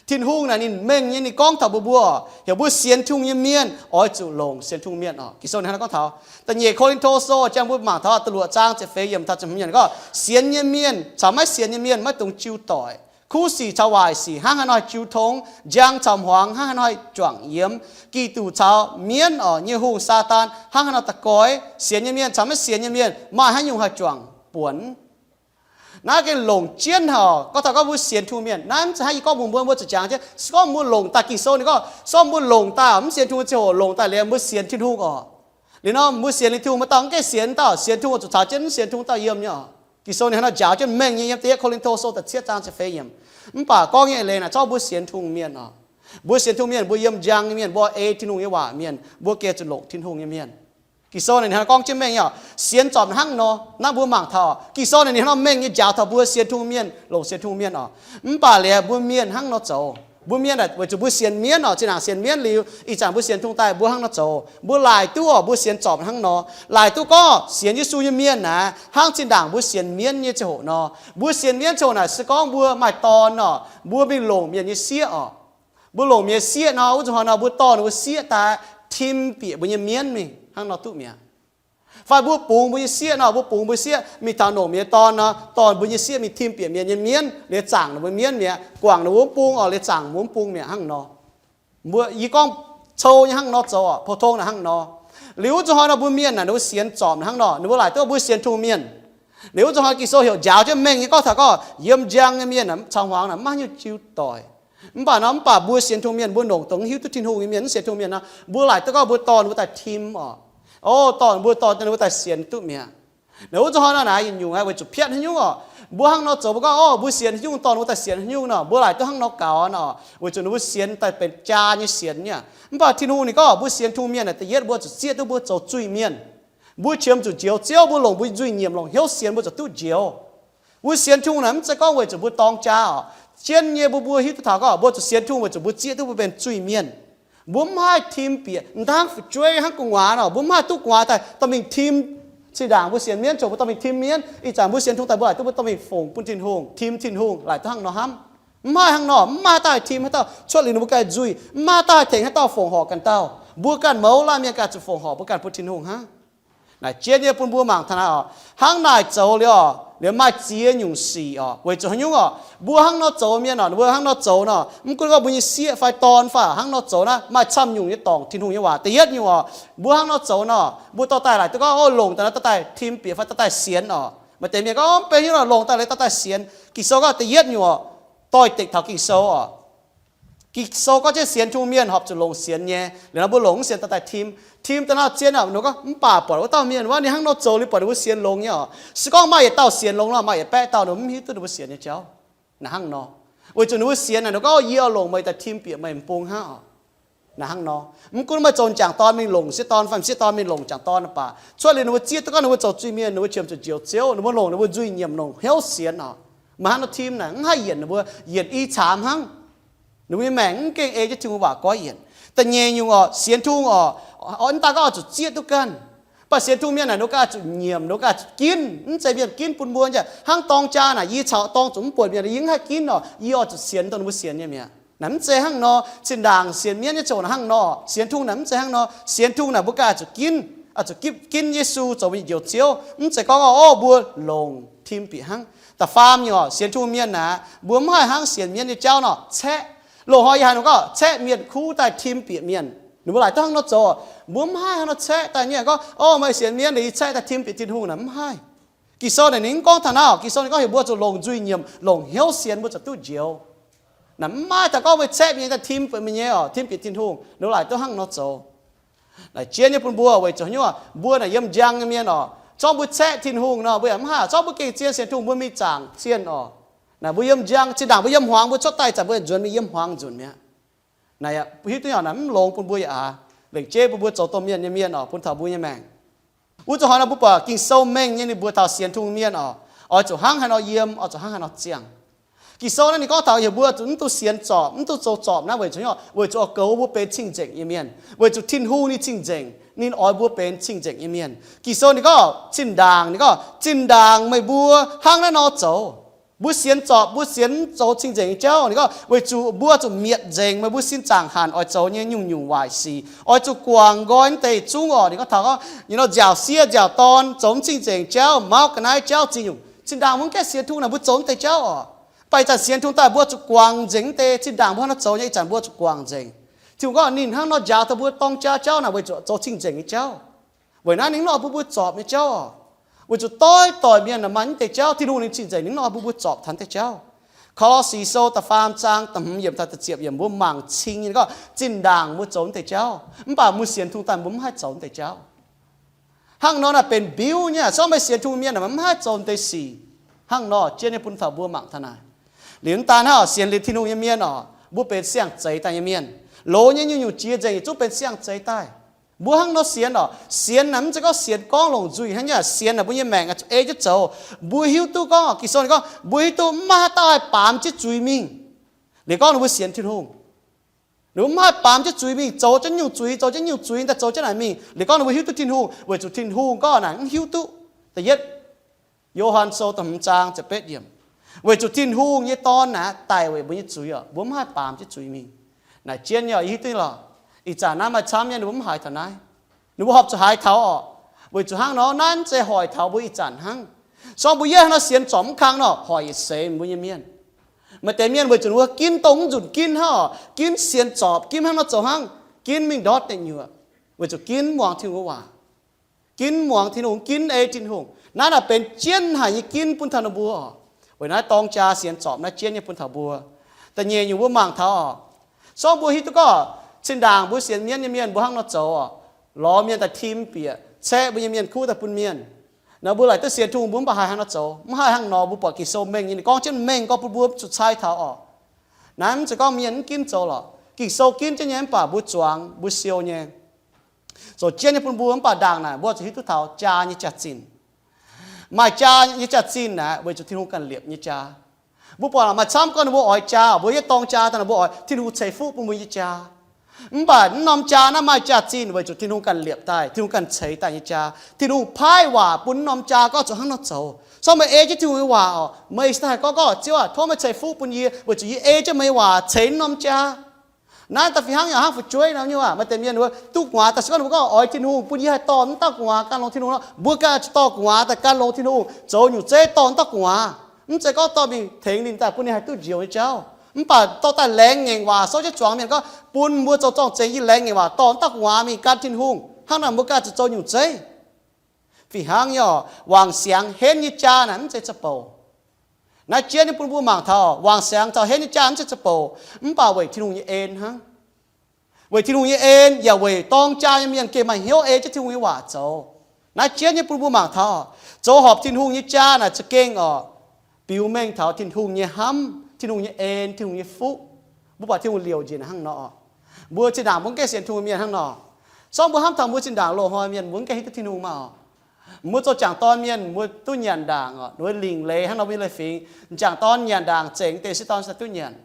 Tin-Hungh naaic ninh mengh nyei, ninh gorngv taux mbuo mbuo, heuc mbuo sienx Tin-Hungh nyei mienh oix zuqc longc sienx Tin-Hungh mienh oc. Ging-Sou ninh hnangv nor gorngv taux. Da'nyeic Ko^lin^to Sou jang mbuo mangc taux da'luoqc zaang ziepc feix yiemc taux ziepc hmz yiemc gorngv, sienx nyei mienh caux maiv sienx nyei mienh maiv dungx jiu doic. Kuv sic caux waaic sic hnangv haaix nor haih jiu tong, njang caux hmuangx hnangv haaix nor haih juangc yiemx, Giduc caux mienv oc nyei hungh, Saadaan, hnangv haaix nor da'goix. Sienx nyei mienh caux maiv sienx nyei mienh maaih haaix nyungc haih juangc buonc? Naaiv gengh longc jienv haic. Gorngv taux gorngv mbuo sienx Tin-Hungh mienh, naaiv mv zeiz hnangv yie gorngv mbuox mbuo, mbuo zuqc jangx jienv. Se gorngv mbuo longc daaih, Ging-Sou ninh gorngv, se gorngv mbuo longc daaih mv sienx Tin-Hungh ziangh hoc, longc daaih liuz mbuo sienx Tin-Hungh oc. Liuz nor mbuo sienx Tin-Hungh, maaih dauh mv gaengh sienx, dauh sienx Tin-Hungh zuqc caux jienv mv sienx Tin-Hungh dauh yiem nyei oc. Ging-Sou ninh hnangv nor njaaux jienv mengh nyei yiem da'yietv Ko^lin^to Sou da'cietv zaang ziepc feix yiemc. Mv baac gorngv nyei eix leiz naaic zorqv mbuo sienx Tin-Hungh mienh oc. Mbuo sienx Tin-Hungh mienh, mbuo yiem njang nyei mienh, mbuo ei Tin-Hungh nyei waac mienh, mbuo gengh zuqc longc Tin-Hungh nyei mienh. Ging-Sou ninh hnangv nor gorngv jienv mengh nyei oc, sienx zorpc hnangv nor. Naaiv mbuo mangc taux Ging-Sou ninh hnangv nor mengh nyei njaaux taux mbuo sienx Tin-Hungh mienh, longc sienx Tin-Hungh mienh oc. Mv baac liuz mbuo mienh hnangv nor zoux. Mbuo mienh naaic weic zuqc mbuo sienx mienv oc, zinh ndaangc sienx mienv liuz, ih zanc mbuo sienx Tin-Hungh daaih mbuo hnangv nor zoux. Mbuo laaic duqv oc, mbuo sienx zorpc hnangv nor. Laaic duqv gorngv sienx Yesu nyei mienh naaic hnangv zinh ndaangc mbuo sienx mienv nyei ziangh hoc nor. Mbuo sienx mienv ziangh hoc naaic se gorngv mbuo maaih dorn oc, mbuo mingh longc mienh nyei sieqv oc. Mbuo longc mienh nyei sieqv nor, wuov zuqc hnoi nor mbuo dorh ninh mbuo sieqv daaih tim bieqc mbuo nyei mienv mingh hnangv nor duqv mi'aqv. Fai mbuo bungx mbuo nyei sieqv nor, mbuo bungx mbuo sieqv mingh taux longc mienh nyei dorn nor, dorh mbuo nyei sieqv mingh tim bieqc mienh nyei mienv, liuz zaangc ninh mbuo mienv mi'aqv, guangc ninh mbuo mv bung oc, liuz zaangc mbuo mv bung mi'aqv hnangv nor. Mbuo, yie gorngv cou nyei hnangv nor zoux oc, pou-tong naaic hnangv nor. Liuz wuov zuqc hnoi nor mbuo mienh naaic ninh mbuo sienx zorpc hnangv nor, ninh mbuo laaic duqv mbuo sienx Tin-Hungh mienh. Liuz wuov zuqc hnoi Ging-Sou heuc njaaux jienv mengh nyei gorngv taux gorngv yiem njang nyei mienh caux hmuangx naaic maiv hiuv jiu doic. Mv baac nor, mv baac mbuo sienx Tin-Hungh mienh, mbuo longc dongh hiuv duqv Tin-Hungh nyei mienh, mv sienx Tin-Hungh mienh nor, mbuo laaic duqv gorngv mbuo dorh ninh mbuo daaih tim oc. O, dorh ninh mbuo, dorh ninh mbuo daaih sienx duqv mi'aqv. Naaiv wuov zuqc hnoi nor naaic yietc nyungc weic zuqc piatv haaix nyungc oc, mbuo hnangv nor zoux mbuo gorngv, o, mbuo sienx haaix nyungc dorh ninh mbuo daaih sienx haaix nyungc nor, mbuo laaic duqv hnangv nor gaux nor, weic zuqc ninh mbuo sienx daaih benx jaa nyei sienx nyei. Mv baac Tin-Hungh ninh gorngv mbuo sienx Tin-Hungh mienh naaic da'yietv mbuo zuqc zieqv duqv mbuo zoux zuiz-mienh. Mbuo qiemx zuqc njoux Ziouv, mbuo longc mbuo nzuih nyiemc longc hnyouv sienx mbuo zuqc duqv njoux. Mbuo sienx Tin-Hungh naaic mv zeiz gorngv weic zuqc mbuo dorng jaa oc. Jienv nyei mbuo, mbuo hiuv duqv taux gorngv mbuo zuqc sienx Tin-Hungh weic zuqc mbuo zieqv duqv mbuo benx zuiz-mienh. Mbuo mv haih tim bieqc, mv dangv fu'jueiv hnangv gu'nguaaz nor, mbuo mv haih duqv gu'nguaaz daaih dorh mingh tim. Zinh ndaangc mbuo sienx mienv ziouc mbuo dorh mingh tim mienv. Ih zanc mbuo sienx Tin-Hungh daaih mbuo laaic duqv mbuo dorh mingh fongc bun Tin-Hungh, tim Tin-Hungh, laaic duqv hnangv nor hnamv. Mv maaih hnangv nor, mv maaih haaix dauh haih tim haaix dauh cuotv liuz ninh mbuo ganh nzuih, mv maaih haaix dauh haih tengx haaix dauh fongc horc ganh dauh. Mbuo ganh mouz laanh mienh ganh zuqc fongc horc, mbuo ganh bun Tin-Hungh hnangv. Naaic jienv nyei bun mbuo mangc taux naaiv oc. Hnangv naaic zoux liuz oc, liuz maaih ziex nyungc sic oc. Weic zuqc haaix nyungc oc, mbuo hnangv nor zoux mienh oc, mbuo hnangv nor zoux nor, mv gunv gorngv mbuo nyei sieqv fai dorn fai hnangv nor zoux naaiv, maaih camv nyungc nyei dorngc Tin-Hungh nyei waac. Da'yietv nyungc oc, mbuo hnangv nor zoux nor, mbuo dorh daaih laaic duqv gorngv, o, longc daaih nor dorh daaih tim bieqc fai dorh daaih sienx oc. Maaih deix mienh gorngv, o, mv benx haaix nyungc, longc daaih laaic dorh daaih sienx. Ging-Sou gorngv da'yietv nyungc oc, doix-dekc taux Ging-Sou oc. Ging-Sou gorngv jienv sienx Tin-Hungh mienh horpc zuqc longc sienx nyei. Liuz nor mbuo longc mv sienx dorh daaih tim. Tim daaih nor zien oc, ninh gorngv mv baac buatc wuov dauh mienh wuov, ninh hnangv nor zoux liuz buatc ninh mbuo sienx longx nyei oc. Se gorngv maaih yietc dauh sienx longx nor, maaih yietc baeqv dauh ninh mv hiuv duqv ninh mbuo sienx nyei jauv. Naaiv hnangv nor. Weic zuqc ninh mbuo sienx naaic, ninh gorngv, yie oix longc meih daaih tim bieqc meih m'bung hnangv oc. Naaiv hnangv nor. Mv gunv maaih zoux m'jangc dorn mingh longc sieqv dorn fai m'sieqv dorn mingh longc m'jangc dorn baac, cuotv liuz ninh mbuo zieqv duqv gorngv ninh mbuo zoux zuiz-mienh, ninh mbuo qiemx zuqc njoux Ziouv, ninh mbuo longc ninh mbuo nzuih nyiemc, longc hnyouv sienx oc. Maaih hnangv nor tim naaic, mv haih yienc ninh mbuo, yienc i caamx hnangv. Ninh mbuo nyei maengc mv gengh ei jienv Tin-Hungh waac goiv yienc. Da'nyeic nyungc oc, sienx Tin-Hungh oc, mv daan gorngv oix zuqc zieqv duqv ganh. Mv baac sienx Tin-Hungh mienh naaic, ninh mbuo ganh oix zuqc nyiemc, ninh mbuo ganh oix zuqc ginv. Mv zeiz mienh ginv bun mbuo njiec hnangv dorng jaa naaic, yie caux dorng zuqc mv buatc mienh, yie mv haih ginv oc, yie oix zuqc sienx dongh ninh mbuo sienx nyei mi'aqv. Naaic mv zeiz hnangv nor. Zinh ndaangc sienx mienv nyei ziangh hoc naaic hnangv nor, sienx Tin-Hungh naaic mv zeiz hnangv nor. Sienx Tin-Hungh naaic mbuo ganh oix zuqc ginv, oix zuqc ginv Yesu zoux mbuo nyei Njoux Ziouv. Mv zeiz gorngv oc, mbuo longc tim bieqc hnangv. Da'faam nyungc oc, sienx Tin-Hungh mienh naaic, mbuo mv haih hnangv sienx mienv nyei jauv nor caeqv. Loz-hnoi yie haiz ninh gorngv caeqv mienh kuv daaih tim bieqc mienh. Ninh mbuo laaic duqv hnangv nor zoux. Mbuo mv haih hnangv nor caeqv daaih nyei gorngv, o, meih sienx mienv, yie caeqv daaih tim bieqc Tin-Hungh naaic, mv haih. Ging-Sou naaic ninh mv gorngv taux naaiv oc. Ging-Sou ninh gorngv heuc mbuo zuqc longc nzuih nyiemc, longc hnyouv sienx mbuo zuqc duqv njoux. Naaic mv maaih daaih gorngv meih caeqv mienh daaih tim bieqc meih nyei oc, tim bieqc Tin-Hungh. Ninh mbuo laaic duqv hnangv nor zoux. Naaic jienv nyei bun mbuo weic zuqc haaix nyungc, mbuo naaic yiem njang nyei mienh oc. Zorngv mbuo caeqv Tin-Hungh nor, mbuo yaac mv haih. Zorngv mbuo gengh zien sienx Tin-Hungh, mbuo mingh zaangc zienh oc. Naaic mbuo yiem njang, zinh ndaangc mbuo yiem hmuangx, mbuo cuotv daaih zanc mbuo nzuonx mingh yiem hmuangx nzunc mi'aqv. Naaic hiuv duqv nyei naaic mv longx bun mbuo yaac aax. Lengc jeiv bun mbuo zoux domh mienh nyei mienh oc, bun taux mbuo nyei maengc. Wuov zuqc hnoi nor mbuo buatc Ging-Sou mengh nyei ninh mbuox taux sienx Tin-Hungh mienh oc, oix zuqc hnangv haaix nor yiem, oix zuqc hnangv haaix nor ziangh. Ging-Sou naaiv ninh gorngv taux heuc mbuo zuqc mv dungx sienx zorpc, mv dungx zoux zorpc naaiv weic zuqc, weic zuqc oix goux mbuo benx cing-nzengc nyei mienh, weic zuqc Tin-Hungh ninh cing-nzengc, ninh oix mbuo benx cing-nzengc nyei mienh. Ging-Sou ninh gorngv zinh ndaangc, ninh gorngv zinh ndaangc meih mbuo hnangv naaiv nor zoux. Mbuo sienx zorpc, mbuo sienx mv zoux cing-nzengc nyei jauv. Ninh gorngv weic zuqc mbuo zuqc mietc nzengc meih mbuo sin zaangc hanc oix zoux nyei nyungc-nyungc waaic sic, oix zuqc guangc nqoi naaiv deix zungv oc. Ninh gorngv taux gorngv, you know, nziaauc sieqv, nziaauc dorn, zoux mv cing-nzengc jauv, mauv ga'naaiv jauv, ziex nyungc. Zinh ndaangc mbuo mv gaengh sienx Tin-Hungh naaic mbuo zoux naaiv deix jauv oc. Mv baac ih zanc sienx Tin-Hungh daaih mbuo zuqc guangc nzengc naaiv deix. Zinh ndaangc mbuo hnangv nor zoux nyei, ih zanc mbuo zuqc guangc nzengc. Tin-Hungh gorngv ninh hnangv nor jaax jauv naaic weic zuqc zoux cing-nzengc nyei jauv. Weic naaiv ninh mv oix bun mbuo zorpc nyei jauv oc. Weic zuqc doix-doix mienh maaih naaiv deix jauv, Tin-Hungh ninh cing-nzengc, ninh mv oix bun mbuo zorpc taux naaiv deix jauv. Ko^lo^si Sou da'faam zaang da'hmz yiemc taux da'ziepc yiemc mbuo mangc cing nyei gorngv zinh ndaangc mbuo zoux naaiv deix jauv, mv baac mbuo sienx Tin-Hungh daaih mbuo mv haih zoux naaiv deix jauv. Hnangv nor naaic benx mbiuv nyei, se gorngv meih sienx Tin-Hungh mienh naaic mv haih zoux naaiv deix sic. Hnangv nor jienv nyei bun taux mbuo mangc taux naaic. Liuz mv daan hnangv oc, sienx liuz Tin-Hungh nyei mienh oc, mbuo benx siang-zeix daaih nyei mienh. Loz nyei nyungc-nyungc jiex nzengc yietc zungv benx siang-zeix daaih. Mbuo hnangv nor sienx oc. Sienx naaic mv zeiz gorngv sienx gorngv longc nzuih hnangv nyei. Sienx naaic mbuo nyei maengc oix zuqc ei jienv zoux. Mbuo hiuv duqv gorngv, Ging-Sou ninh gorngv mbuo hiuv duqv mv maaih haaix dauh haih baamz jienv zuiz mingh. Liuz gorngv ninh mbuo sienx Tin-Hungh, ninh mbuo mv haih baamz jienv zuiz mingh, zoux jienv nyungc zuiz, zoux jienv nyungc zuiz, daaih zoux jienv naaic mingh. Liuz gorngv ninh mbuo hiuv duqv Tin-Hungh, weic zuqc Tin-Hungh gorngv naaic mv hiuv duqv. Da'yietv Yo^han Sou da'hmz zaang ziepc betv yiemc, weic zuqc Tin-Hungh nyei Dorn naaic daic weic mbuo nyei zuiz oc, mbuo mv haih baamz jienv zuiz mingh. Naaic jienv nyei oc, yie hiuv duqv lorqc. Ih zanc naaiv maaih camv nyei ninh mbuo mv haiz taux naaiv. Ninh mbuo horpc zuqc haiz taux oc. Weic zuqc hnangv nor, naaiv mv zeiz hoic taux mbuo ih zanc hnangv. Se gorngv mbuo yie hnangv nor sienx zorpc mv kang nor, hoic yietc seix mbuo nyei mienh. Maaih deix mienh weic zuqc ninh mbuo ginv dongh mv nzunc ginv hnangv oc, ginv sienx zorpc, ginv hnangv nor zoux hnangv, ginv mingh ndortv deic nyuoqc, weic zuqc ginv mv muangx Tin-Hungh nyei waac. Ginv muangx Tin-Hungh, ginv ei Tin-Hungh. Naaiv naaic benx jienv haic nyei ginv bun taux ninh mbuo oc. Weic naaiv dorng jaa sienx zorpc naaiv jienv nyei bun taux mbuo. Da'nyeic nyungc mbuo mangc taux oc, se gorngv mbuo hiuv duqv gorngv zinh ndaangc mbuo sienx mienv nyei mienh mbuo hnangv nor zoux oc, lorz mienh daaih tim bieqc, caeqv mbuo nyei mienh kuv daaih bun mienh. Naaiv mbuo laaic duqv sienx Tin-Hungh mbuo mv baac haiz hnangv nor zoux, mv haih hnangv nor. Mbuo buatc Ging-Sou mengh nyei, ninh gorngv jienv mengh gorngv bun mbuo zuqc cai taux oc. Naaiv mv zeiz gorngv mienh mv ginv zoux lorqc. Ging-Sou ginv jienv nyei mv baac mbuo zuangx mbuo siou nyei. Zoux jienv nyei bun mbuo mv baac ndaangc naaic mbuo zuqc hiuv duqv taux jaa nyei jaax-zinh. Maaih jaa nyei jaax-zinh naaic weic zuqc Tin-Hungh ganh liepc nyei jaa. Mbuo buatc maaih camv gorngv ninh mbuo oix jaa, mbuo yietv dorng jaa daaih nor mbuo oix Tin-Hungh ceix fuqv bun mbuo nyei jaa. Mv baac mv norm jaa naaiv maaih jaax-zinh weic zuqc Tin-Hungh ganh liepc daaih, Tin-Hungh ganh ceix daaih nyei jaa. Tin-Hungh paaiv waac bun mv norm jaa gorngv zuqc hnangv nor zoux. So meih ei jienv Tin-Hungh nyei waac oc, meih se haih gorngv, gorngv, Ziouv aah, tov meih ceix fuqv bun yie weic zuqc yie ei jienv meih nyei waac ceix mv norm jaa. Naaiv daaih fih hnangv yaac hnangv fu'jueiv nor nyei waac. Maaih deix mienh wuov duqv gu'nguaaz daaih se gorngv ninh mbuo gorngv oix Tin-Hungh bun yie haih dorh mv dauh gu'nguaaz gan longx Tin-Hungh nor, mbuo ganh zuqc dorh gu'nguaaz daaih gan longx Tin-Hungh, zoux nyungc zeiv dorh mv dauh gu'nguaaz. Mv zeiz gorngv dorh mingh tengx ninh daaih bun ninh haih duqv njoux nyei jauv. Mv baac dorh daaih laengz ngaengc waac souv jienv zuangx mienh gorngv bun mbuo zoux zorng-zengx yie laengz ngaengc waac dorh mv dauh gu'nguaaz mingh gan Tin-Hungh. Hnangv naaic mbuo ganh zuqc zoux nyungc zeiv. Fih hnangv nyei oc, wangc siangx henv nyei jaa naaic mv zeiz za'bouc. Naaiv jienv nyei bun mbuo mangc taux wangc siangx caux henv nyei jaa mv zeiz za'bouc, mv baac weic Tin-Hungh nyei en hnangv. Weic Tin-Hungh nyei en yaac weic dorng jaa nyei mienh gengh maaih hnyouv ei jienv Tin-Hungh nyei waac zoux. Naaiv jienv nyei bun mbuo mangc taux, zoux horpc Tin-Hungh nyei jaa naaic za'gengh oc, biux mengh taux Tin-Hungh nyei hnamv, Tin-Hungh nyei en, Tin-Hungh nyei fuqv. Mbuo buatc Tin-Hungh liouc njiec hnangv nor. Mbuo zinh ndaangc mbuo mv gaengh sienx Tin-Hungh mienh hnangv nor. Zorqv mbuo hnamv taux mbuo zinh ndaangc loz-hnoi mienh mbuo mv gaengh hiuv duqv Tin-Hungh maah oc. Mbuo zoux jangc dorn mienh mbuo duqv nyanc ndaangc oc, ninh mbuo lingc leiz hnangv nor mbuo nyei leiz-fingx. M'jangc dorn nyanc ndaangc zengc deix sieqv dorn se duqv nyanc.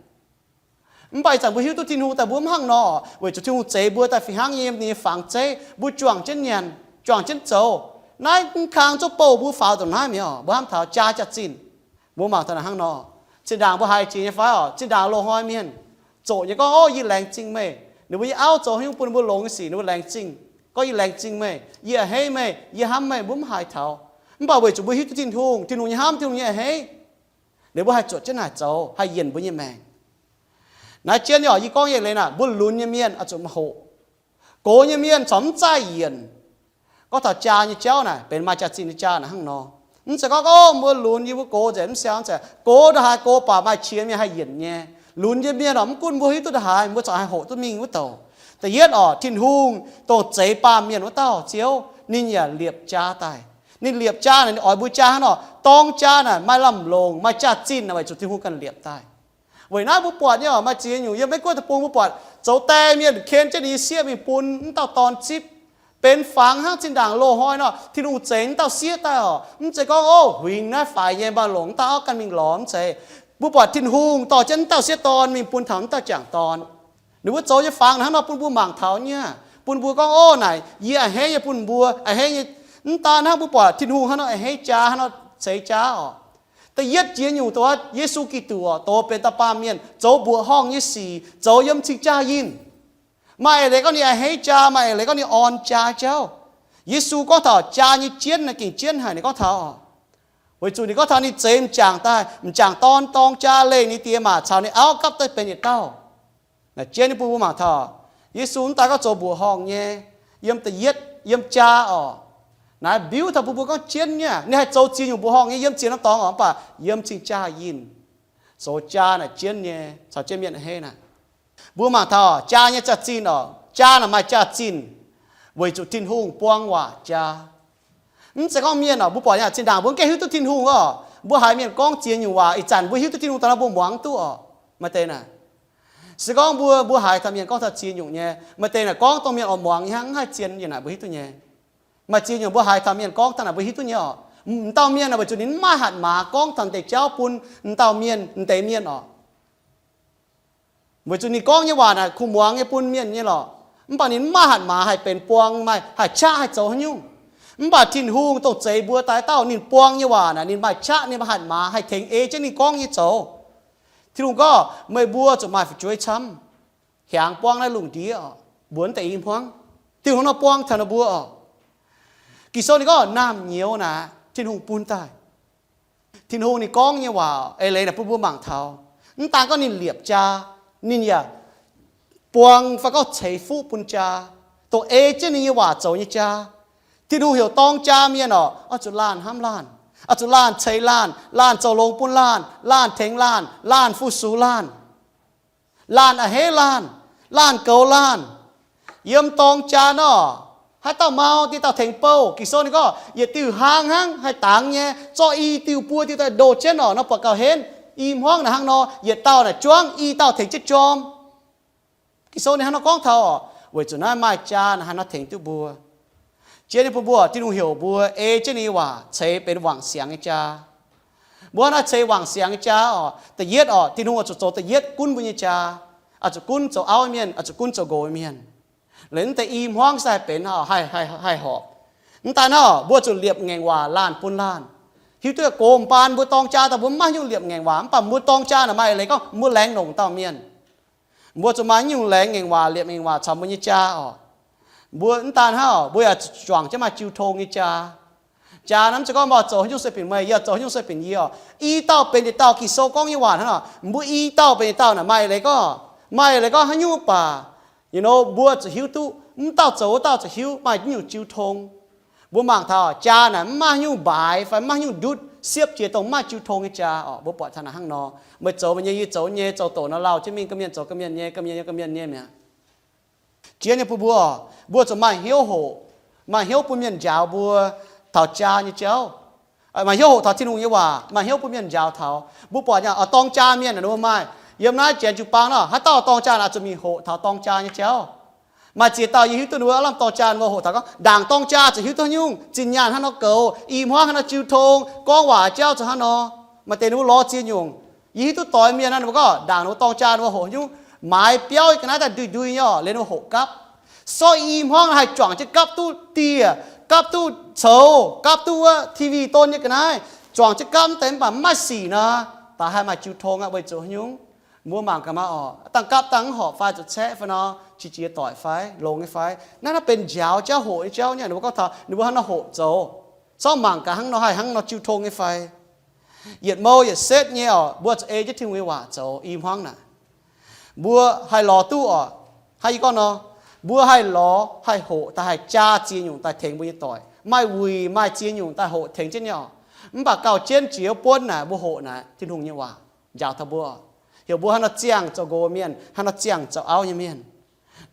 Mv baac ih zanc mbuo hiuv duqv Tin-Hungh daaih mbuo mv hnangv nor, weic zuqc Tin-Hungh zeix mbuo daaih fih hnangv nyei yiem ninh nyei fangx zeiv, mbuo juangc jienv nyanc, juangc jienv zoux. Naaiv mv kang zuqc bouh mbuo faaux ndongc naaiv mi'aqv oc. Mbuo hnamv taux jaa jaax-zinh, mbuo mangc taux naaic hnangv nor. Zinh ndaangc mbuo haiz jiex nyei fai oc, zinh ndaangc loz-hnoi mienh zoqc nyei gorngv, Ov, yie laengz zingh meih. Ninh mbuo nyei auv zoux haaix nyungc bun ninh mbuo longx nyei sic ninh mbuo laengz zingh, gorngv, Yie laengz zingh meih, yie a'hneiv meih, yie a'hneiv meih, mbuo mv haiz taux. Mv baac weic zuqc mbuo hiuv duqv Tin-Hungh, Tin-Hungh nyei hnamv, Tin-Hungh nyei a'hneiv, ninh mbuo haih zuotc jienv naaic zoux, haih yienc mbuo nyei maengc. Naaiv jienv nyei oc, yie gorngv nyei leiz naaic, mbuo lunx nyei mienh oix zuqc hoqc. Gox nyei mienh corc mv zaih yienc. Gorngv taux jaa nyei jauv naaic benx maaih jaax-zinh nyei jaa naaic hnangv nor. Mv zeiz gorngv, Ov, mbuo lunx yie mbuo gox nzengc mv siang nzengc. Gox ndongc haaix gox baac maaih qiex mienh haih yienc nyei. Lunx nyei mienh oc, mv gunv mbuo hiuv duqv ndongc haaix, mbuo corc haih hoqc duqv mingh wuov douc. Da'yietv oc, Tin-Hungh dongh zeix baamh mienh wuov dauh Ziouv, ninh yaac liepc jaa daaih. Ninh liepc jaa naaic, ninh oix mbuo jaa hnangv nor. Dorng jaa naaic maaih lamh longc, maaih jaax-zinh naaic weic zuqc Tin-Hungh ganh liepc daaih. Weic naaiv mbuo buatc nyei oc, maaih ziex nyungc yiem Meiv Guoqv deic-bung mbuo buatc zoux die mienh kien jienv ninh nyei sieqv mingh bun mv dauh dorn zipv, benx fangx hnangv zinh ndaangc loz-hnoi nor, Tin-Hungh zeix mv dauh sieqv daaih oc. Mv zeiz gorngv, Ov, huingx naaiv faix nyei, mv baac longc mv dauh auv ganh mingh lorz, mv zeiz. Mbuo buatc Tin-Hungh dorh jienv mv dauh sieqv dorn mingh bun taux mv dauh jangc dorn. Ninh mbuo zoux nyei fangx hnangv nor bun mbuo mangc taux nyei, bun mbuo gorngv, Ov, naaic yie a'hneiv nyei bun mbuo, a'hneiv nyei. Mv daan hnangv, mbuo buatc Tin-Hungh hnangv nor a'hneiv jaa, hnangv nor ceix jaa oc. Da'yietv jiex nyungc dongh Yesu Giduc oc, doz benx dauh baamh mienh zoux mbuoqc horngh nyei sic, zoux yiem cing-jaa yinh. Maaih eix leiz gorngv ninh a'hneiv jaa, maaih eix leiz gorngv ninh orn jaa jauv. Yesu gorngv taux jaa nyei jienv naaic gengh jienv haic, ninh gorngv taux, weic zuqc ninh gorngv taux ninh zeix m'jangc daaih, m'jangc dorn dorng jaa leih ninh die maac caux ninh auv gapv daaih benx yietc dauh. Naaic jienv nyei bun mbuo mangc taux, Yesu mv daan gorngv zoux mbuoqc horngh nyei, yiem da'yietv yiem jaa oc. Naaiv mbiuv taux bun mbuo gorngv jienv nyei, ninh haih zoux ziex nyungc mbuoqc horngh nyei yiem ziex norm dorngx oc, mv baac yiem cing-jaa yinh. Zoux jaa naaic jienv nyei caux jienv mienh a'hneiv naaic. Mbuo mangc taux jaa nyei jaax-zinh oc, jaa naaic maaih jaax-zinh weic zuqc Tin-Hungh buang waac jaa. Mv zeiz gorngv mienh oc, mbuo buatc nyei zinh ndaangc mbuo mv gaengh hiuv duqv Tin-Hungh oc, mbuo haiz mienh gorngv ziex nyungc waac, ih zanc mbuo hiuv duqv Tin-Hungh daaih nor mbuo muangx duqv oc. Maaih deix naaic, se gorngv mbuo, mbuo haiz taux mienh gorngv taux ziex nyungc nyei, maaih deix naaic gorngv dongh mienh oix muangx nyei hnangv, mv haih zien nyei naaic mbuo hiuv duqv nyei. Maaih ziex nyungc mbuo haiz taux mienh gorngv daaih naaic mbuo hiuv duqv nyei oc. M'dauh mienh naaic weic zuqc ninh mv maaih hatc maaz gorngv taux deix jauv bun m'dauh mienh, m'deix mienh oc. Weic zuqc ninh gorngv nyei waac naaic kuh muangx nyei bun mienh nyei lorqc. Mv baac ninh mv maaih hatc maaz haih benx buang, maaih haih qaqv haih zoux haaix nyungc. Mv baac Tin-Hungh dongh zeix mbuo daaih dauh, ninh buang nyei waac naaic ninh maaih qaqv, ninh maaih hatc maaz haih tengx ei jienv ninh gorngv nyei zoux. Tin-Hungh gorngv, Meih mbuo zuqc maaih fu'jueiv camv, hiaangx buangv naaiv lungh ndiev oc, mbuox deix i hmuangv. Tin-Hungh nor buang taux ninh mbuo oc. Ging-Sou ninh gorngv naamh nyouz naaic Tin-Hungh bun daaih. Tin-Hungh ninh gorngv nyei waac eix leiz naaic bun mbuo mangc taux, mv daan gorngv ninh liepc jaa, ninh yaac buang fai gorngv ceix fuqv bun jaa, dongh ei jienv ninh nyei waac zoux nyei jaa. Tin-Hungh heuc dorng jaa mienh oc, oix zuqc laanh hnamv laanh, oix zuqc laanh ceix laanh, laanh zoux longx bun laanh, laanh tengx laanh, laanh fu-sux laanh, laanh a'hneiv laanh, laanh goux laanh. Yiem dorng jaa nor, haaix dauh mau, diuh dauh tengx bouh. Ging-Sou ninh gorngv yietc diuh hlang hnangv haih dangx nyei, zorqv i diuh buo diuh daaih ndoh jienv oc, nor buatc gauh henv. I hmuangv naaic hnangv nor, yietc dauh naaic juangv, i dauh tengx jienv jorm. Ging-Sou ninh hnangv nor gorngv taux oc, weic zuqc naaiv maaih jaa naaic hnangv nor tengx duqv mbuo. Jiex ninh bun mbuo, Tin-Hungh heuc mbuo ei jienv ninh nyei waac ceix benx wangc siangx nyei jaa. Mbuo hnangv naaiv ceix wangc siangx nyei jaa oc, da'yietv oc, Tin-Hungh oix zuqc zoux da'yietv gunv mbuo nyei jaa. oix zuqc gunv zoux auv mienh, oix zuqc gunv zoux nqox mienh. Liuz naaiv deix i hmuangv se haih benx, haih, haih horpc. Mv daaih nor, mbuo zuqc liepc ngaengc waac laanh bun laanh. Hiuv duqv gox mbaan mbuo dorng jaa daaih mbuo mv maaih nyungc liepc ngaengc waac, mv baac mbuo dorng jaa naaic maaih eix leiz gorngv mbuo laengz longc dauh mienh. Mbuo zuqc maaih nyungc laengz ngaengc waac, liepc ngaengc waac caux mbuo nyei jaa oc. Mbuo mv daan hnangv, mbuo yaac zuqc juangc jienv maaih jiu tong nyei jaa. Jaa naaiv mv zeiz gorngv mbuo zoux haaix nyungc se binc meih, yie zoux haaix nyungc se binc yie oc. I dauh benx yietc dauh, Ging-Sou gorngv nyei waac hnangv oc. Mbuo i dauh benx yietc dauh naaic maaih eix leiz gorngv, maaih eix leiz gorngv haaix nyungc baac, you know, mbuo zuqc hiuv duqv, mv dauh zoux wuov dauh zuqc hiuv maaih nyungc jiu tong. Mbuo mangc taux jaa naaic mv maaih nyungc mbaaix fai mv maaih nyungc ndutv siepv jiex dongh mv maaih jiu tong nyei jaa oc. Mbuo buatc taux naaic hnangv nor, meih zoux meih nyei, yie zoux nyei, zoux doqc nor lauh jienv mingh, ga'mienh zoux ga'mienh nyei, ga'mienh nyei, ga'mienh nyei mi'aqv. Jien nyei bun mbuo, mbuo zuqc maaih hnyouv hoqc, maaih hnyouv bun mienh njaaux mbuo taux jaa nyei jauv. Maaih hnyouv hoqc taux Tin-Hungh nyei waac, maaih hnyouv bun mienh njaaux taux. Mbuo buatc nyei oix dorng jaa mienh naaic ninh mbuo maaih. Yiem naaiv Janx jiu-baang nor, haaix dauh dorng jaa naaic zuqc mingh hoqc taux dorng jaa nyei jauv. Maaih ziex dauh yie hiuv duqv ninh mbuo aav lamh dorng jaa ninh mbuo hoqc taux gorngv ndaangc dorng jaa zuqc hiuv duqv haaix nyungc zinh nyaanh hnangv nor goux, i hmuangv hnangv nor jiu tong, gorngv waac jauv zuqc hnangv nor. Maaih deix ninh mbuo lorz ziex nyungc. Yie hiuv duqv doix mienh naaiv ninh mbuo gorngv ndaangc ninh mbuo dorng jaa ninh mbuo hoqc haaix nyungc, maaiz biauv nyei ga'naaiv daaih ndui-ndui nyei oc, liuz ninh mbuo hoqc gapv. Sortv i hmuangv haih juangc jienv gapv duqv dieh, gapv duqv coux, gapv duqv wuov T V don nyei ga'naaiv, juangc jienv gapv mv deix mv baac mv maaih sic nor, daaih haih maaih jiu tong aqv. Weic zuqc haaix nyungc? Mbuo mangc gaax maah oc, dangh gapv dangh mv horpc fai zuqc caeqv fai nor, qiex jiez doic fai longx nyei fai? Naaiv naaiv benx njaaux jauv hoqc nyei jauv nyei, ninh mbuo gorngv taux ninh mbuo hnangv nor hoqc zoux. Zorqv mangc gaax hnangv nor haih hnangv nor jiu tong nyei fai? Yietc mou yietc setv nyei oc, mbuo zuqc ei jienv Tin-Hungh nyei waac zoux i hmuangv naaic. Mbuo haih lorz duqv oc. Hnangv yie gorngv nor, mbuo haih lorz haih hoqc daaih haih jaa ziex nyungc daaih tengx mbuo nyei doic. Maaih wuic maaih ziex nyungc daaih hoqc tengx jienv nyei oc. Mv baac gauh jienv jiex wuov buonv naaic mbuo hoqc naaic, Tin-Hungh nyei waac njaaux taux mbuo, heuc mbuo hnangv nor ziangh zoux nqox mienh, hnangv nor ziangh zoux auv nyei mienh.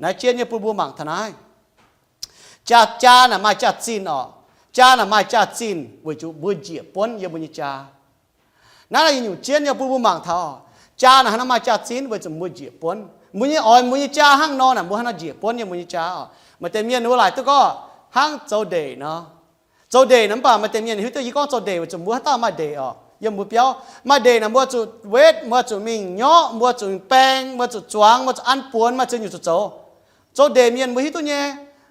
Naaiv jienv nyei bun mbuo mangc taux naaiv. Jaa, jaa naaic maaih jaax-zinh oc. Jaa naaic maaih jaax-zinh weic zuqc mbuo njiec buonv yiem mbuo nyei jaa. Naaiv naaiv yietc nyungc jienv nyei bun mbuo mangc taux, jaa naaic hnangv nor maaih jaax-zinh weic zuqc mbuo njiec buonv. Mbuo nyei oix mbuo nyei jaa hnangv nor naaic mbuo hnangv nor njiec buonv yiem mbuo nyei jaa oc. Maaih deix mienh ninh mbuo laaic duqv gorngv hnangv zoux ndeic nor. Zoux ndeic nor mv baac maaih deix mienh hiuv duqv yie gorngv zoux ndeic weic zuqc mbuo haaix dauh maaih ndeic oc. Yiem mbuo biauv maaih ndeic naaic mbuo zuqc wetv, mbuo zuqc mingh nyorqv, mbuo zuqc mingh baeng, mbuo zuqc zuangx, mbuo zuqc an buonx, maaih ziex nyungc zuqc zoux. Zoux ndeic mienh mbuo hiuv duqv nyei.